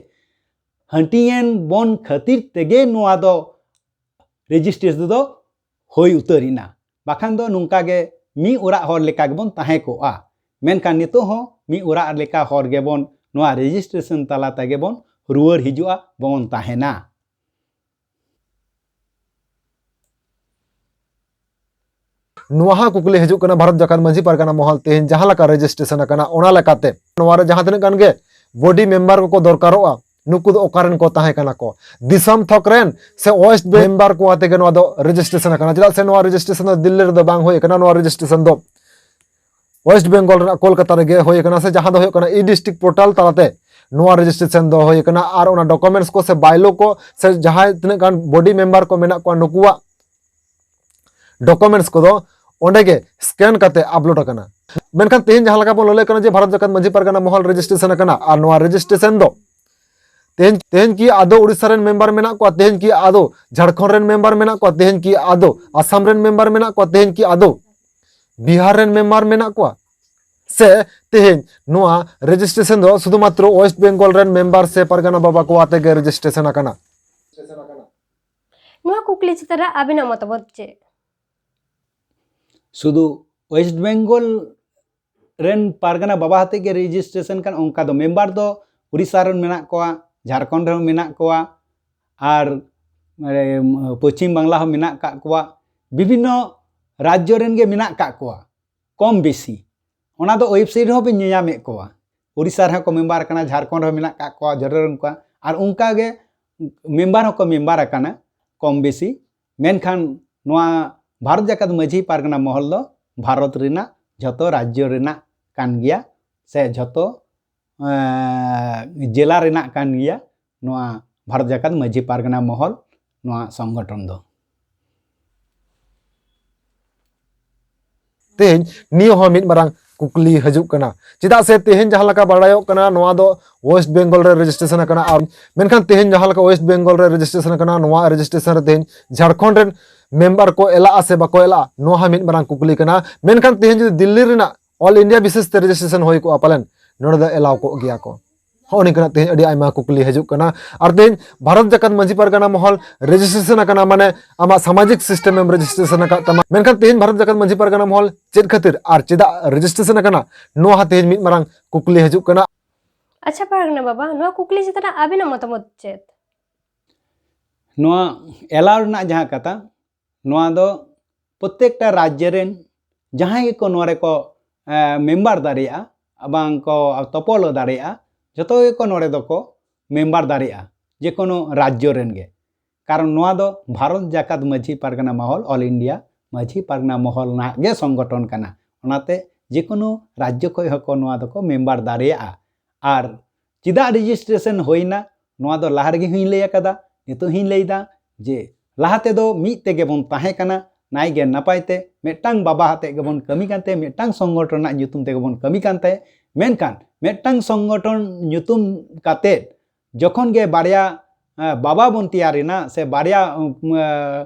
ᱦᱟᱹᱴᱤᱧᱮᱱ ᱵᱚᱱ ᱠᱷᱟᱹᱛᱤᱨ ᱛᱮᱜᱮ ᱱᱚᱣᱟ ᱫᱚ ᱨᱮᱡᱤᱥᱴᱨᱮᱥᱚᱱ ᱫᱚ ᱦᱩᱭ ᱩᱛᱟᱹᱨ ᱮᱱᱟ᱾ ᱵᱟᱠᱷᱟᱱ ᱫᱚ ᱱᱚᱝᱠᱟ ᱜᱮ ᱢᱤᱫ ᱚᱲᱟᱜ ᱦᱚᱲ ᱞᱮᱠᱟ ᱜᱮᱵᱚᱱ ᱛᱟᱦᱮᱸ ᱠᱚᱜᱼᱟ᱾ ᱢᱮᱱᱠᱷᱟᱱ ᱱᱤᱛᱚᱜ ᱦᱚᱸ ᱢᱤᱫ ᱚᱲᱟᱜ ᱞᱮᱠᱟ ᱦᱚᱲ ᱜᱮᱵᱚᱱ ᱱᱚᱣᱟ ᱨᱮᱡᱤᱥᱴᱨᱮᱥᱚᱱ ᱛᱟᱞᱟ ᱛᱮᱜᱮ ᱵᱚᱱ ᱨᱩᱣᱟᱹᱲ ᱦᱤᱡᱩᱜᱼᱟ, ᱵᱚᱱ ᱛᱟᱦᱮᱱᱟ᱾ ᱱᱚᱣᱟ ᱦᱚᱸ ᱠᱩᱠᱞᱤ ᱦᱤᱡᱩᱜ ᱠᱟᱱᱟ ᱵᱷᱟᱨᱚᱛ ᱡᱟᱠᱟᱛ ᱢᱟᱹᱡᱷᱤ ᱯᱟᱨᱜᱟᱱᱟ ᱢᱚᱦᱚᱞ ᱛᱮᱦᱮᱧ ᱡᱟᱦᱟᱸ ᱞᱮᱠᱟ ᱨᱮᱡᱤᱥᱴᱨᱮᱥᱚᱱ ᱟᱠᱟᱱᱟ, ᱚᱱᱟ ᱞᱮᱠᱟᱛᱮ ᱱᱚᱣᱟ ᱨᱮ ᱡᱟᱦᱟᱸ ᱛᱤᱱᱟᱹᱜ ᱜᱟᱱ ᱜᱮ ᱵᱚᱰᱤ ᱢᱮᱢᱵᱟᱨ ᱠᱚᱠᱚ ᱫᱚᱨᱠᱟᱨᱚᱜᱼᱟ, ᱱᱩᱠᱩ ᱫᱚ ᱚᱠᱟ ᱨᱮᱱ ᱠᱚ ᱛᱟᱦᱮᱸ ᱠᱟᱱᱟ ᱠᱚ? ᱫᱤᱥᱚᱢ ᱛᱷᱚᱠ ᱨᱮᱱ ᱥᱮ ᱳᱭᱮᱥᱴ ᱢᱮᱢᱵᱟᱨ ᱠᱚ ᱟᱛᱮ ᱜᱮ ᱱᱚᱣᱟ ᱫᱚ ᱨᱮᱡᱤᱥᱴᱨᱮᱥᱚᱱ ᱟᱠᱟᱱᱟ? ᱪᱮᱫᱟᱜ ᱥᱮ ᱱᱚᱣᱟ ᱨᱮᱡᱤᱥᱴᱨᱮᱥᱚᱱ ᱫᱚ ᱫᱤᱞᱞᱤ ᱨᱮᱫᱚ ᱵᱟᱝ ᱦᱩᱭ ᱟᱠᱟᱱᱟ, ᱱᱚᱣᱟ ᱨᱮᱡᱤᱥᱴᱨᱮᱥᱚᱱ ᱫᱚ ᱳᱭᱮᱥᱴ ᱵᱮᱝᱜᱚᱞ ᱨᱮᱱᱟᱜ ᱠᱳᱞᱠᱟᱛᱟ ᱨᱮᱜᱮ ᱦᱩᱭ ᱟᱠᱟᱱᱟ, ᱥᱮ ᱡᱟᱦᱟᱸ ᱫᱚ ᱦᱩᱭᱩᱜ ᱠᱟᱱᱟ ᱤ ᱰᱤᱥᱴᱨᱤᱠᱴ ᱯᱳᱨᱴᱟᱞ ᱛᱟᱞᱟᱛᱮ ᱱᱚᱣᱟ ᱨᱮᱡᱤᱥᱴᱨᱮᱥᱚᱱ ᱫᱚ ᱦᱩᱭ ᱟᱠᱟᱱᱟ᱾ ᱟᱨ ᱚᱱᱟ ᱰᱚᱠᱩᱢᱮᱱᱴᱥ ᱠᱚ ᱥᱮ ᱵᱟᱭᱞᱳ ᱠᱚ ᱥᱮ ᱡᱟᱦᱟᱸᱭ ᱛᱤᱱᱟᱹᱜ ᱜᱟᱱ ᱵᱚᱰᱤ ᱢᱮᱢᱵᱟᱨ ᱠᱚ ᱢᱮᱱᱟᱜ ᱠᱚᱣᱟ, ᱱᱩᱠᱩᱣᱟᱜ ᱰᱚᱠᱩᱢᱮᱱᱴᱥ ᱠᱚᱫᱚ ᱚᱸᱰᱮ ᱜᱮ ᱥᱠᱮᱱ ᱠᱟᱛᱮ ᱟᱯᱞᱳᱰ ᱟᱠᱟᱱᱟ᱾ ᱢᱮᱱᱠᱷᱟᱱ ᱛᱮᱦᱮᱧ ᱡᱟᱦᱟᱸ ᱞᱮᱠᱟ ᱵᱚᱱ ᱞᱟᱹᱭ ᱠᱟᱱᱟ ᱡᱮ ᱵᱷᱟᱨᱚᱛ ᱡᱟᱠᱟᱛ ᱢᱟᱹᱡᱷᱤ ᱯᱟᱨᱜᱟᱱᱟ ᱢᱚᱦᱚᱞ ᱨᱮᱡᱤᱥᱴᱨᱮᱥᱚᱱ ᱟᱠᱟᱱᱟ, ᱟᱨ ᱱᱚᱣᱟ ᱨᱮᱡᱤᱥᱴᱨᱮᱥᱚᱱ ᱫᱚ ᱛᱮᱦᱮᱧ, ᱛᱮᱦᱮᱧ ᱠᱤ ᱟᱫᱚ ᱩᱲᱤᱥᱥᱟ ᱨᱮᱱ ᱢᱮᱢᱵᱟᱨ ᱢᱮᱱᱟᱜ ᱠᱚᱣᱟ? ᱛᱮᱦᱮᱧ ᱠᱤ ᱟᱫᱚ ᱡᱷᱟᱲᱠᱷᱚᱸᱰ ᱨᱮᱱ ᱢᱮᱢᱵᱟᱨ ᱢᱮᱱᱟᱜ ᱠᱚᱣᱟ? ᱛᱮᱦᱮᱧ ᱠᱤ ᱟᱫᱚ ᱟᱥᱟᱢ ᱨᱮᱱ ᱢᱮᱢᱵᱟᱨ ᱢᱮᱱᱟᱜ ᱠᱚᱣᱟ? ᱛᱮᱦᱮᱧ ᱠᱤ ᱟᱫᱚ ᱵᱤᱦᱟᱨ ᱨᱮᱱ ᱢᱮᱢᱵᱟᱨ ᱢᱮᱱᱟᱜ ᱠᱚᱣᱟ? ᱥᱮ ᱛᱮᱦᱮᱧ ᱱᱚᱣᱟ ᱨᱮᱡᱤᱥᱴᱨᱮᱥᱚᱱ ᱫᱚ ᱥᱩᱫᱷᱩ ᱢᱟᱛᱨᱚ ᱳᱭᱮᱥᱴ ᱵᱮᱝᱜᱚᱞ ᱨᱮᱱ ᱢᱮᱢᱵᱟᱨ ᱥᱮ ᱯᱟᱨᱜᱟᱱᱟ ᱵᱟᱵᱟ ᱠᱚ ᱟᱛᱮ ᱜᱮ ᱨᱮᱡᱤᱥᱴᱨᱮᱥᱚᱱ ᱟᱠᱟᱱᱟ? ᱱᱚᱣᱟ ᱠᱩᱠᱞᱤ ᱪᱮᱛᱟᱱ ᱨᱮ ᱟᱵᱤᱱᱟᱜ ᱢᱚᱛᱟᱢᱚᱛ ᱪᱮᱫ? ᱥᱩᱫᱷᱩ ᱳᱭᱮᱥᱴ ᱵᱮᱝᱜᱚᱞ ᱨᱮᱱ ᱯᱟᱨᱜᱟᱱᱟ ᱵᱟᱵᱟ ᱟᱛᱮ ᱜᱮ ᱨᱮᱡᱤᱥᱴᱨᱮᱥᱚᱱ ᱠᱟᱱ, ᱚᱱᱠᱟ ᱫᱚ ᱢᱮᱢᱵᱟᱨ ᱫᱚ ᱩᱲᱤᱥᱥᱟ ᱨᱮᱱ ᱢᱮᱱᱟᱜ ᱠᱚᱣᱟ, ᱡᱷᱟᱲᱠᱷᱚᱸᱰ ᱨᱮᱦᱚᱸ ᱢᱮᱱᱟᱜ ᱠᱚᱣᱟ, ᱟᱨ ᱯᱚᱪᱷᱤᱢ ᱵᱟᱝᱞᱟ ᱦᱚᱸ ᱢᱮᱱᱟᱜ ᱟᱠᱟᱫ ᱠᱚᱣᱟ, ᱵᱤᱵᱷᱤᱱᱱᱚ ᱨᱟᱡᱽᱡᱚ ᱨᱮᱱ ᱜᱮ ᱢᱮᱱᱟᱜ ᱟᱠᱟᱫ ᱠᱚᱣᱟ ᱠᱚᱢ ᱵᱮᱥᱤ᱾ ᱚᱱᱟ ᱫᱚ ᱳᱭᱮᱵᱽᱥᱟᱭᱤᱴ ᱨᱮᱦᱚᱸ ᱵᱤᱱ ᱧᱮᱧᱟᱢᱮᱫ ᱠᱚᱣᱟ᱾ ᱩᱲᱤᱥᱥᱟ ᱨᱮᱦᱚᱸ ᱠᱚ ᱢᱮᱢᱵᱟᱨ ᱟᱠᱟᱱᱟ, ᱡᱷᱟᱲᱠᱷᱚᱸᱰ ᱨᱮᱦᱚᱸ ᱢᱮᱱᱟᱜ ᱟᱠᱟᱫ ᱠᱚᱣᱟ, ᱡᱷᱟᱲᱠᱷᱚᱸᱰ ᱨᱮᱱ ᱠᱚᱣᱟ, ᱟᱨ ᱚᱱᱠᱟ ᱜᱮ ᱢᱮᱢᱵᱟᱨ ᱦᱚᱸᱠᱚ ᱢᱮᱢᱵᱟᱨ ᱟᱠᱟᱱᱟ ᱠᱚᱢ ᱵᱮᱥᱤ᱾ ᱢᱮᱱᱠᱷᱟᱱ ᱱᱚᱣᱟ ᱵᱷᱟᱨᱚᱛ ᱡᱟᱠᱟᱛ ᱢᱟᱹᱡᱷᱤ ᱯᱟᱨᱜᱟᱱᱟ ᱢᱚᱦᱚᱞ ᱫᱚ ᱵᱷᱟᱨᱚᱛ ᱨᱮᱱᱟᱜ ᱡᱷᱚᱛᱚ ᱨᱟᱡᱽᱡᱚ ᱨᱮᱱᱟᱜ ᱠᱟᱱ ᱜᱮᱭᱟ, ᱥᱮ ᱡᱷᱚᱛᱚ ᱮᱸ, ᱡᱮᱞᱟ ᱨᱮᱱᱟᱜ ᱠᱟᱱ ᱜᱮᱭᱟ ᱱᱚᱣᱟ ᱵᱷᱟᱨᱚᱛ ᱡᱟᱠᱟᱛ ᱢᱟᱹᱡᱷᱤ ᱯᱟᱨᱜᱟᱱᱟ ᱢᱚᱦᱚᱞ ᱱᱚᱣᱟ ᱥᱚᱝᱜᱚᱴᱷᱚᱱ ᱫᱚ᱾ ᱛᱮᱦᱮᱧ ᱱᱤᱭᱟᱹ ᱦᱚᱸ ᱢᱤᱫ ᱢᱟᱨᱟᱝ ᱠᱩᱠᱞᱤ ᱦᱤᱡᱩᱜ ᱠᱟᱱᱟ, ᱪᱮᱫᱟᱜ ᱥᱮ ᱛᱮᱦᱮᱧ ᱡᱟᱦᱟᱸ ᱞᱮᱠᱟ ᱵᱟᱲᱟᱭᱚᱜ ᱠᱟᱱᱟ, ᱱᱚᱣᱟ ᱫᱚ ᱳᱭᱮᱥᱴ ᱵᱮᱝᱜᱚᱞ ᱨᱮ ᱨᱮᱡᱤᱥᱴᱨᱮᱥᱚᱱ ᱟᱠᱟᱱᱟ᱾ ᱟᱨ ᱢᱮᱱᱠᱷᱟᱱ ᱛᱮᱦᱮᱧ ᱡᱟᱦᱟᱸ ᱞᱮᱠᱟ ᱳᱭᱮᱥᱴ ᱵᱮᱝᱜᱚᱞ ᱨᱮ ᱨᱮᱡᱤᱥᱴᱨᱮᱥᱚᱱ ᱟᱠᱟᱱᱟ, ᱱᱚᱣᱟ ᱨᱮᱡᱤᱥᱴᱨᱮᱥᱚᱱ ᱨᱮ ᱛᱮᱦᱮᱧ ᱡᱷᱟᱲᱠᱷᱚᱸᱰ ᱨᱮᱱ ᱢᱮᱢᱵᱟᱨ ᱠᱚ ᱮᱞᱟᱜᱼᱟ ᱥᱮ ᱵᱟᱠᱚ ᱮᱞᱟᱜᱼᱟ, ᱱᱚᱣᱟ ᱦᱚᱸ ᱢᱤᱫ ᱢᱟᱨᱟᱝ ᱠᱩᱠᱞᱤ ᱠᱟᱱᱟ᱾ ᱢᱮᱱᱠᱷᱟᱱ ᱛᱮᱦᱮᱧ ᱡᱩᱫᱤ ᱫᱤᱞᱞᱤ ᱨᱮᱱᱟᱜ ᱚᱞ ᱤᱱᱰᱤᱭᱟ ᱵᱮᱥᱤᱥ ᱛᱮ ᱨᱮᱡᱤᱥᱴᱨᱮᱥᱚᱱ ᱦᱩᱭ ᱠᱚᱜᱼᱟ, ᱯᱟᱞᱮᱱ ᱱᱚᱰᱮ ᱫᱚ ᱮᱞᱟᱣ ᱠᱚᱜ ᱜᱮᱭᱟ ᱠᱚ᱾ ᱦᱚᱸᱜᱼᱚ ᱱᱤᱝᱠᱟᱱᱟᱜ ᱛᱮᱦᱮᱧ ᱟᱹᱰᱤ ᱟᱭᱢᱟ ᱠᱩᱠᱞᱤ ᱦᱤᱡᱩᱜ ᱠᱟᱱᱟ᱾ ᱟᱨ ᱛᱮᱦᱮᱧ ᱵᱷᱟᱨᱚᱛ ᱡᱟᱠᱟᱛ ᱢᱟᱹᱡᱷᱤ ᱯᱟᱨᱜᱟᱱᱟ ᱢᱚᱦᱚᱞ ᱨᱮᱡᱤᱥᱴᱨᱮᱥᱚᱱ ᱟᱠᱟᱱᱟ, ᱢᱟᱱᱮ ᱟᱢᱟᱜ ᱥᱟᱢᱟᱡᱤᱠ ᱥᱤᱥᱴᱮᱢ ᱮᱢ ᱨᱮᱡᱤᱥᱴᱨᱮᱥᱚᱱ ᱟᱠᱟᱫ ᱛᱟᱢᱟ, ᱢᱮᱱᱠᱷᱟᱱ ᱛᱮᱦᱮᱧ ᱵᱷᱟᱨᱚᱛ ᱡᱟᱠᱟᱛ ᱢᱟᱹᱡᱷᱤ ᱯᱟᱨᱜᱟᱱᱟ ᱢᱚᱦᱚᱞ ᱪᱮᱫ ᱠᱷᱟᱹᱛᱤᱨ ᱟᱨ ᱪᱮᱫᱟᱜ ᱨᱮᱡᱤᱥᱴᱨᱮᱥᱚᱱ ᱟᱠᱟᱱᱟ, ᱱᱚᱣᱟ ᱦᱚᱸ ᱛᱮᱦᱮᱧ ᱢᱤᱫ ᱢᱟᱨᱟᱝ ᱠᱩᱠᱞᱤ ᱦᱤᱡᱩᱜ ᱠᱟᱱᱟ᱾ ᱟᱪᱪᱷᱟ ᱯᱟᱨᱜᱟᱱᱟ ᱵᱟᱵᱟ, ᱱᱚᱣᱟ ᱠᱩᱠᱞᱤ ᱪᱮᱛᱟᱱ ᱨᱮ ᱟᱵᱤᱱᱟᱜ ᱢᱚᱛᱟᱢᱚᱛ ᱪᱮᱫ? ᱱᱚᱣᱟ ᱮᱞᱟᱣ ᱨᱮᱱᱟᱜ ᱡᱟᱦᱟᱸ ᱠᱟᱛᱷᱟ, ᱱᱚᱣᱟ ᱫᱚ ᱯᱨᱚᱛᱮᱠᱴᱟ ᱨᱟᱡᱽᱡᱚ ᱨᱮᱱ ᱡᱟᱦᱟᱸᱭ ᱜᱮᱠᱚ ᱱᱚᱣᱟ ᱨᱮᱠᱚ ᱮ, ᱢᱮᱢᱵᱟᱨ ᱫᱟᱲᱮᱭᱟᱜᱼᱟ, ᱵᱟᱝ ᱠᱚ ᱛᱚᱯᱚᱞ ᱫᱟᱲᱮᱭᱟᱜᱼᱟ, ᱡᱚᱛᱚ ᱜᱮᱠᱚ ᱱᱚᱰᱮ ᱫᱚᱠᱚ ᱢᱮᱢᱵᱟᱨ ᱫᱟᱲᱮᱭᱟᱜᱼᱟ, ᱡᱮᱠᱳᱱᱳ ᱨᱟᱡᱽᱡᱚ ᱨᱮᱱ ᱜᱮ᱾ ᱠᱟᱨᱚᱱ ᱱᱚᱣᱟ ᱫᱚ ᱵᱷᱟᱨᱚᱛ ᱡᱟᱠᱟᱛ ᱢᱟᱹᱡᱷᱤ ᱯᱟᱨᱜᱟᱱᱟ ᱢᱚᱦᱚᱞ, ᱚᱞ ᱤᱱᱰᱤᱭᱟ ᱢᱟᱹᱡᱷᱤ ᱯᱟᱨᱜᱟᱱᱟ ᱢᱚᱦᱚᱞ ᱨᱮᱱᱟᱜ ᱜᱮ ᱥᱚᱝᱜᱚᱴᱷᱚᱱ ᱠᱟᱱᱟ᱾ ᱚᱱᱟᱛᱮ ᱡᱮᱠᱳᱱᱳ ᱨᱟᱡᱽᱡᱚ ᱠᱷᱚᱱ ᱦᱚᱸᱠᱚ ᱱᱚᱣᱟ ᱫᱚᱠᱚ ᱢᱮᱢᱵᱟᱨ ᱫᱟᱲᱮᱭᱟᱜᱼᱟ᱾ ᱟᱨ ᱪᱮᱫᱟᱜ ᱨᱮᱡᱤᱥᱴᱨᱮᱥᱚᱱ ᱦᱩᱭᱱᱟ, ᱱᱚᱣᱟ ᱫᱚ ᱞᱟᱦᱟ ᱨᱮᱜᱮ ᱦᱚᱸᱧ ᱞᱟᱹᱭ ᱟᱠᱟᱫᱟ, ᱱᱤᱛᱚᱜ ᱦᱚᱸᱧ ᱞᱟᱹᱭᱫᱟ ᱡᱮ ᱞᱟᱦᱟ ᱛᱮᱫᱚ ᱢᱤᱫ ᱛᱮᱜᱮ ᱵᱚᱱ ᱛᱟᱦᱮᱸ ᱠᱟᱱᱟ, ᱱᱟᱭ ᱜᱮ ᱱᱟᱯᱟᱭ ᱛᱮ ᱢᱤᱫᱴᱟᱝ ᱵᱟᱵᱟ ᱟᱛᱮᱫ ᱜᱮᱵᱚᱱ ᱠᱟᱹᱢᱤ ᱠᱟᱱ ᱛᱟᱦᱮᱸᱫ, ᱢᱤᱫᱴᱟᱝ ᱥᱚᱝᱜᱚᱴᱷᱚᱱ ᱨᱮᱱᱟᱜ ᱧᱩᱛᱩᱢ ᱛᱮᱜᱮ ᱵᱚᱱ ᱠᱟᱹᱢᱤ ᱠᱟᱱ ᱛᱟᱦᱮᱸᱫ᱾ ᱢᱮᱱᱠᱷᱟᱱ ᱢᱤᱫᱴᱟᱝ ᱥᱚᱝᱜᱚᱴᱷᱚᱱ ᱧᱩᱛᱩᱢ ᱠᱟᱛᱮᱫ ᱡᱚᱠᱷᱚᱱ ᱜᱮ ᱵᱟᱨᱭᱟ ᱮ, ᱵᱟᱵᱟ ᱵᱚᱱ ᱛᱮᱭᱟᱨ ᱮᱱᱟ ᱥᱮ ᱵᱟᱨᱭᱟ ᱮ,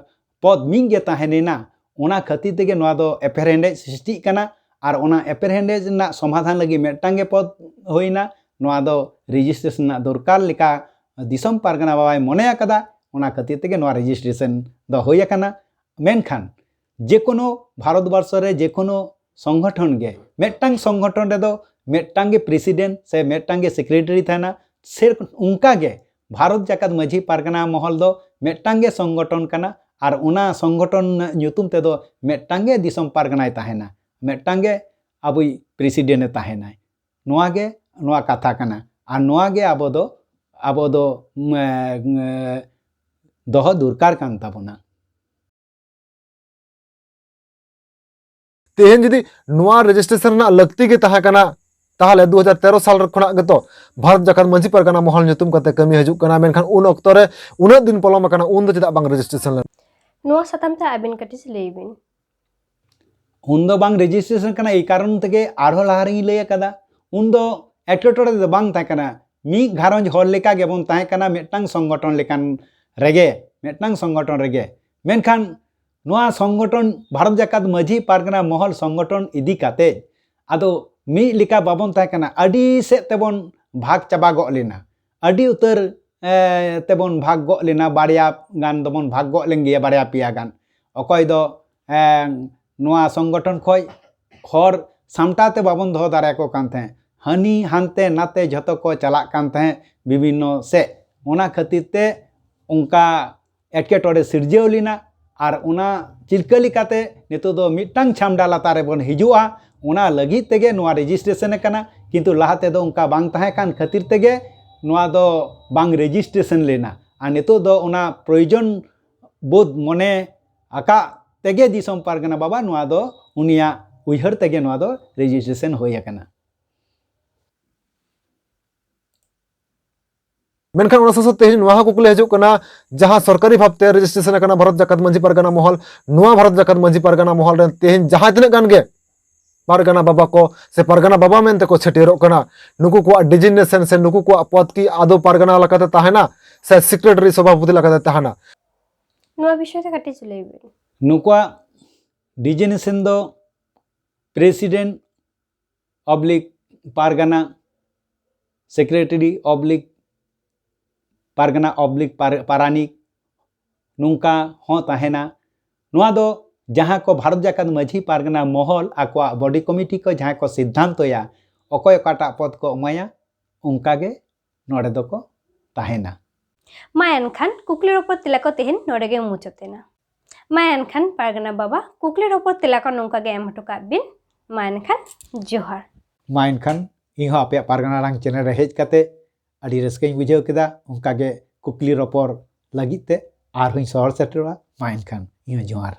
ᱯᱚᱫᱽ ᱢᱤᱫ ᱜᱮ ᱛᱟᱦᱮᱸ ᱞᱮᱱᱟ, ᱚᱱᱟ ᱠᱷᱟᱹᱛᱤᱨ ᱛᱮᱜᱮ ᱱᱚᱣᱟ ᱫᱚ ᱮᱯᱮᱨᱦᱮᱸᱰᱮᱡ ᱥᱨᱤᱥᱴᱤᱜ ᱠᱟᱱᱟ᱾ ᱟᱨ ᱚᱱᱟ ᱮᱯᱮᱨᱦᱮᱸᱰᱮᱡ ᱨᱮᱱᱟᱜ ᱥᱚᱢᱟᱫᱷᱟᱱ ᱞᱟᱹᱜᱤᱫ ᱢᱤᱫᱴᱟᱝ ᱜᱮ ᱯᱚᱫᱽ ᱦᱩᱭᱱᱟ᱾ ᱱᱚᱣᱟ ᱫᱚ ᱨᱮᱡᱤᱥᱴᱨᱮᱥᱚᱱ ᱨᱮᱱᱟᱜ ᱫᱚᱨᱠᱟᱨ ᱞᱮᱠᱟ ᱫᱤᱥᱚᱢ ᱯᱟᱨᱜᱟᱱᱟ ᱵᱟᱵᱟᱭ ᱢᱚᱱᱮ ᱟᱠᱟᱫᱟ, ᱚᱱᱟ ᱠᱷᱟᱹᱛᱤᱨ ᱛᱮᱜᱮ ᱱᱚᱣᱟ ᱨᱮᱡᱤᱥᱴᱨᱮᱥᱚᱱ ᱫᱚ ᱦᱩᱭ ᱟᱠᱟᱱᱟ᱾ ᱢᱮᱱᱠᱷᱟᱱ ᱡᱮᱠᱳᱱᱳ ᱵᱷᱟᱨᱚᱛ ᱵᱚᱨᱥᱚ ᱨᱮ ᱡᱮᱠᱳᱱᱳ ᱥᱚᱝᱜᱚᱴᱷᱚᱱ ᱜᱮ, ᱢᱤᱫᱴᱟᱝ ᱥᱚᱝᱜᱚᱴᱷᱚᱱ ᱨᱮᱫᱚ ᱢᱤᱫᱴᱟᱝ ᱜᱮ ᱯᱨᱮᱥᱤᱰᱮᱱᱴ ᱥᱮ ᱢᱤᱫᱴᱟᱝ ᱜᱮ ᱥᱮᱠᱨᱮᱴᱟᱨᱤ ᱛᱟᱦᱮᱱᱟ᱾ ᱥᱮ ᱚᱱᱠᱟ ᱜᱮ ᱵᱷᱟᱨᱚᱛ ᱡᱟᱠᱟᱛ ᱢᱟᱹᱡᱷᱤ ᱯᱟᱨᱜᱟᱱᱟ ᱢᱚᱦᱚᱞ ᱫᱚ ᱢᱤᱫᱴᱟᱝ ᱜᱮ ᱥᱚᱝᱜᱚᱴᱷᱚᱱ ᱠᱟᱱᱟ ᱟᱨ ᱚᱱᱟ ᱥᱚᱝᱜᱚᱴᱷᱚᱱ ᱧᱩᱛᱩᱢ ᱛᱮᱫᱚ ᱢᱤᱫᱴᱟᱝ ᱜᱮ ᱫᱤᱥᱚᱢ ᱯᱟᱨᱜᱟᱱᱟᱭ ᱛᱟᱦᱮᱱᱟ, ᱢᱤᱫᱴᱟᱝ ᱜᱮ ᱟᱵᱚᱭᱤᱡ ᱯᱨᱮᱥᱤᱰᱮᱱᱴ ᱮ ᱛᱟᱦᱮᱱᱟᱭ᱾ ᱱᱚᱣᱟ ᱜᱮ ᱱᱚᱣᱟ ᱠᱟᱛᱷᱟ ᱠᱟᱱᱟ ᱟᱨ ᱱᱚᱣᱟ ᱜᱮ ᱟᱵᱚ ᱫᱚ, ᱟᱵᱚ ᱫᱚ, ᱩᱢ, ᱮ, ᱫᱚᱦᱚ ᱫᱚᱨᱠᱟᱨ ᱠᱟᱱ ᱛᱟᱵᱚᱱᱟ᱾ ᱛᱮᱦᱮᱧ ᱡᱩᱫᱤ ᱱᱚᱣᱟ ᱨᱮᱡᱤᱥᱴᱨᱮᱥᱚᱱ ᱨᱮᱱᱟᱜ ᱞᱟᱹᱠᱛᱤ ᱜᱮ ᱛᱟᱦᱮᱸ ᱠᱟᱱᱟ, ᱛᱟᱦᱚᱞᱮ ᱫᱩ ᱦᱟᱡᱟᱨ ᱛᱮᱨᱚ ᱥᱟᱞ ᱠᱷᱚᱱᱟᱜ ᱜᱮᱛᱚ ᱵᱷᱟᱨᱚᱛ ᱡᱟᱠᱟᱛ ᱢᱟᱹᱡᱷᱤ ᱯᱟᱨᱜᱟᱱᱟ ᱢᱚᱦᱚᱞ ᱧᱩᱛᱩᱢ ᱠᱟᱛᱮ ᱠᱟᱹᱢᱤ ᱦᱤᱡᱩᱜ ᱠᱟᱱᱟ, ᱢᱮᱱᱠᱷᱟᱱ ᱩᱱ ᱚᱠᱛᱚ ᱨᱮ ᱩᱱᱟᱹᱜ ᱫᱤᱱ ᱯᱚᱞᱚᱢ ᱟᱠᱟᱱᱟ, ᱩᱱ ᱫᱚ ᱪᱮᱫᱟᱜ ᱵᱟᱝ ᱨᱮᱡᱤᱥᱴᱨᱮᱥᱚᱱ ᱞᱮᱱᱟ? ᱱᱚᱣᱟ ᱥᱟᱛᱟᱢ ᱛᱮ ᱟᱹᱵᱤᱱ ᱠᱟᱹᱴᱤᱡ ᱞᱟᱹᱭ ᱵᱤᱱ᱾ ᱩᱱ ᱫᱚ ᱵᱟᱝ ᱨᱮᱡᱤᱥᱴᱨᱮᱥᱚᱱ ᱠᱟᱱᱟ, ᱮᱭ ᱠᱟᱨᱚᱱ ᱛᱮᱜᱮ ᱟᱨᱦᱚᱸ ᱞᱟᱦᱟ ᱨᱮᱜᱮᱧ ᱞᱟᱹᱭ ᱟᱠᱟᱫᱟ, ᱩᱱ ᱫᱚ ᱮᱴᱠᱮᱴᱚᱬᱮ ᱫᱚ ᱵᱟᱝ ᱛᱟᱦᱮᱸ ᱠᱟᱱᱟ᱾ ᱢᱤᱫ ᱜᱷᱟᱨᱚᱸᱡᱽ ᱦᱚᱲ ᱞᱮᱠᱟ ᱜᱮᱵᱚᱱ ᱛᱟᱦᱮᱸ ᱠᱟᱱᱟ, ᱢᱤᱫᱴᱟᱝ ᱥᱚᱝᱜᱚᱴᱷᱚᱱ ᱞᱮᱠᱟᱱ ᱨᱮᱜᱮ, ᱢᱤᱫᱴᱟᱝ ᱥᱚᱝᱜᱚᱴᱷᱚᱱ ᱨᱮᱜᱮ᱾ ᱢᱮᱱᱠᱷᱟᱱ ᱱᱚᱣᱟ ᱥᱚᱝᱜᱚᱴᱷᱚᱱ, ᱵᱷᱟᱨᱚᱛ ᱡᱟᱠᱟᱛ ᱢᱟᱹᱡᱷᱤ ᱯᱟᱨᱜᱟᱱᱟ ᱢᱚᱦᱚᱞ ᱥᱚᱝᱜᱚᱴᱷᱚᱱ ᱤᱫᱤ ᱠᱟᱛᱮ ᱟᱫᱚ ᱢᱤᱫ ᱞᱮᱠᱟ ᱵᱟᱵᱚᱱ ᱛᱟᱦᱮᱸ ᱠᱟᱱᱟ, ᱟᱹᱰᱤ ᱥᱮᱫ ᱛᱮᱵᱚᱱ ᱵᱷᱟᱜᱽ ᱪᱟᱵᱟ ᱜᱚᱫ ᱞᱮᱱᱟ, ᱟᱹᱰᱤ ᱩᱛᱟᱹᱨ, ᱮ, ᱛᱮᱵᱚᱱ ᱵᱷᱟᱜᱽ ᱜᱚᱫ ᱞᱮᱱᱟ, ᱵᱟᱨᱭᱟ ᱜᱟᱱ ᱫᱚᱵᱚᱱ ᱵᱷᱟᱜᱽ ᱜᱚᱫ ᱞᱮᱱ ᱜᱮᱭᱟ, ᱵᱟᱨᱭᱟ ᱯᱮᱭᱟ ᱜᱟᱱ᱾ ᱚᱠᱚᱭ ᱫᱚ, ᱮ, ᱱᱚᱣᱟ ᱥᱚᱝᱜᱚᱴᱷᱚᱱ ᱠᱷᱚᱱ ᱦᱚᱲ ᱥᱟᱢᱴᱟᱣ ᱛᱮ ᱵᱟᱵᱚᱱ ᱫᱚᱦᱚ ᱫᱟᱲᱮᱭᱟᱠᱚ ᱠᱟᱱ ᱛᱟᱦᱮᱸᱫ, ᱦᱟᱹᱱᱤ ᱦᱟᱱᱛᱮ ᱱᱟᱛᱮ ᱡᱷᱚᱛᱚ ᱠᱚ ᱪᱟᱞᱟᱜ ᱠᱟᱱ ᱛᱟᱦᱮᱸᱫ ᱵᱤᱵᱷᱤᱱᱱᱚ ᱥᱮᱫ᱾ ᱚᱱᱟ ᱠᱷᱟᱹᱛᱤᱨ ᱛᱮ ᱚᱱᱠᱟ ᱮᱴᱠᱮᱴᱚᱬᱮ ᱥᱤᱨᱡᱟᱹᱣ ᱞᱮᱱᱟ᱾ ᱟᱨ ᱚᱱᱟ ᱪᱤᱞᱠᱟᱹ ᱞᱮᱠᱟᱛᱮ ᱱᱤᱛᱚᱜ ᱫᱚ ᱢᱤᱫᱴᱟᱝ ᱪᱷᱟᱢᱰᱟ ᱞᱟᱛᱟᱨ ᱨᱮᱵᱚᱱ ᱦᱤᱡᱩᱜᱼᱟ, ᱚᱱᱟ ᱞᱟᱹᱜᱤᱫ ᱛᱮᱜᱮ ᱱᱚᱣᱟ ᱨᱮᱡᱤᱥᱴᱨᱮᱥᱚᱱ ᱟᱠᱟᱱᱟ᱾ ᱠᱤᱱᱛᱩ ᱞᱟᱦᱟ ᱛᱮᱫᱚ ᱚᱱᱠᱟ ᱵᱟᱝ ᱛᱟᱦᱮᱸ ᱠᱟᱱ ᱠᱷᱟᱹᱛᱤᱨ ᱛᱮᱜᱮ ᱱᱚᱣᱟ ᱫᱚ ᱵᱟᱝ ᱨᱮᱡᱤᱥᱴᱨᱮᱥᱚᱱ ᱞᱮᱱᱟ᱾ ᱟᱨ ᱱᱤᱛᱚᱜ ᱫᱚ ᱚᱱᱟ ᱯᱨᱚᱭᱳᱡᱚᱱ ᱵᱳᱫᱷ ᱢᱚᱱᱮ ᱟᱠᱟᱫ ᱛᱮᱜᱮ ᱫᱤᱥᱚᱢ ᱯᱟᱨᱜᱟᱱᱟ ᱵᱟᱵᱟ ᱱᱚᱣᱟ ᱫᱚ ᱩᱱᱤᱭᱟᱜ ᱩᱭᱦᱟᱹᱨ ᱛᱮᱜᱮ ᱱᱚᱣᱟ ᱫᱚ ᱨᱮᱡᱤᱥᱴᱨᱮᱥᱚᱱ ᱦᱩᱭ ᱟᱠᱟᱱᱟ᱾ ᱢᱮᱱᱠᱷᱟᱱ ᱚᱱᱟ ᱥᱟᱶ ᱥᱟᱶᱛᱮ ᱛᱮᱦᱮᱧ ᱱᱚᱣᱟ ᱦᱚᱸ ᱠᱩᱠᱞᱤ ᱦᱤᱡᱩᱜ ᱠᱟᱱᱟ, ᱡᱟᱦᱟᱸ ᱥᱚᱨᱠᱟᱨᱤ ᱵᱷᱟᱵᱽᱛᱮ ᱨᱮᱡᱤᱥᱴᱨᱮᱥᱚᱱ ᱟᱠᱟᱱᱟ ᱵᱷᱟᱨᱚᱛ ᱡᱟᱠᱟᱛ ᱢᱟᱹᱡᱷᱤ ᱯᱟᱨᱜᱟᱱᱟ ᱢᱚᱦᱚᱞ, ᱱᱚᱣᱟ ᱵᱷᱟᱨᱚᱛ ᱡᱟᱠᱟᱛ ᱢᱟᱹᱡᱷᱤ ᱯᱟᱨᱜᱟᱱᱟ ᱢᱚᱦᱚᱞ ᱨᱮᱱ ᱛᱮᱦᱮᱧ ᱡᱟᱦᱟᱸ ᱛᱤᱱᱟᱹᱜ ᱜᱟᱱ ᱜᱮ ᱯᱟᱨᱜᱟᱱᱟ ᱵᱟᱵᱟ ᱠᱚ ᱥᱮ ᱯᱟᱨᱜᱟᱱᱟ ᱵᱟᱵᱟ ᱢᱮᱱᱛᱮ ᱠᱚ ᱪᱷᱟᱹᱴᱭᱟᱹᱨᱚᱜ ᱠᱟᱱᱟ, ᱱᱩᱠᱩ ᱠᱚᱣᱟᱜ ᱰᱤᱡᱤᱜᱱᱮᱥᱚᱱ ᱥᱮ ᱱᱩᱠᱩ ᱠᱚᱣᱟᱜ ᱯᱚᱫᱽ ᱠᱤ ᱟᱫᱚ ᱯᱟᱨᱜᱟᱱᱟ ᱞᱮᱠᱟᱛᱮ ᱛᱟᱦᱮᱱᱟ ᱥᱮ ᱥᱮᱠᱨᱮᱴᱟᱨᱤ ᱥᱚᱵᱷᱟᱯᱚᱛᱤ ᱞᱮᱠᱟᱛᱮ ᱛᱟᱦᱮᱱᱟ? ᱱᱚᱣᱟ ᱵᱤᱥᱚᱭ ᱛᱮ ᱠᱟᱹᱴᱤᱡ ᱞᱟᱹᱭ ᱵᱤᱱ᱾ ᱱᱩᱠᱩᱣᱟᱜ ᱰᱤᱡᱤᱜᱱᱮᱥᱚᱱ ᱫᱚ president oblique pargana, secretary oblique pargana oblique par- ᱯᱟᱨᱟᱱᱤᱠ, ᱱᱚᱝᱠᱟ ᱦᱚᱸ ᱛᱟᱦᱮᱱᱟ᱾ ᱱᱚᱣᱟ ᱫᱚ ᱡᱟᱦᱟᱸ ᱠᱚ ᱵᱷᱟᱨᱚᱛ ᱡᱟᱠᱟᱛ ᱢᱟᱹᱡᱷᱤ ᱯᱟᱨᱜᱟᱱᱟ ᱢᱚᱦᱚᱞ ᱟᱠᱚᱣᱟᱜ ᱵᱚᱰᱤ ᱠᱚᱢᱤᱴᱤ ᱠᱚ ᱡᱟᱦᱟᱸ ᱠᱚ ᱥᱤᱫᱽᱫᱷᱟᱱᱛᱚᱭᱟ, ᱚᱠᱚᱭ ᱚᱠᱟᱴᱟᱜ ᱯᱚᱫᱽ ᱠᱚ ᱮᱢᱟᱭᱟ, ᱚᱱᱠᱟ ᱜᱮ ᱱᱚᱰᱮ ᱫᱚᱠᱚ ᱛᱟᱦᱮᱱᱟ᱾ ᱢᱟ ᱮᱱᱠᱷᱟᱱ ᱠᱩᱠᱞᱤ ᱨᱚᱯᱚᱲ ᱛᱮᱞᱟ ᱠᱚ ᱛᱮᱦᱮᱧ ᱱᱚᱰᱮ ᱜᱮ ᱢᱩᱪᱟᱹᱫ ᱮᱱᱟ᱾ ᱢᱟ ᱮᱱᱠᱷᱟᱱ ᱯᱟᱨᱜᱟᱱᱟ ᱵᱟᱵᱟ, ᱠᱩᱠᱞᱤ ᱨᱚᱯᱚᱲ ᱛᱮᱞᱟ ᱠᱚ ᱱᱚᱝᱠᱟ ᱜᱮ ᱮᱢ ᱦᱚᱴᱚ ᱠᱟᱜ ᱵᱤᱱ᱾ ᱢᱟ ᱮᱱᱠᱷᱟᱱ ᱡᱚᱦᱟᱨ᱾ ᱢᱟ ᱮᱱᱠᱷᱟᱱ ᱤᱧ ᱦᱚᱸ ᱟᱯᱮᱭᱟᱜ ᱯᱟᱨᱜᱟᱱᱟ ᱟᱲᱟᱝ ᱪᱮᱱᱮᱞ ᱨᱮ ᱦᱮᱡ ᱠᱟᱛᱮ ᱟᱹᱰᱤ ᱨᱟᱹᱥᱠᱟᱹᱧ ᱵᱩᱡᱷᱟᱹᱣ ᱠᱮᱫᱟ᱾ ᱚᱱᱠᱟ ᱜᱮ ᱠᱩᱠᱞᱤ ᱨᱚᱯᱚᱲ ᱞᱟᱹᱜᱤᱫ ᱛᱮ ᱟᱨᱦᱚᱸᱧ ᱥᱚᱦᱚᱨ ᱥᱮᱴᱮᱨᱚᱜᱼᱟ᱾ ᱢᱟ ᱮᱱᱠᱷᱟᱱ ᱤᱧ ᱦᱚᱸ ᱡᱚᱦᱟᱨ᱾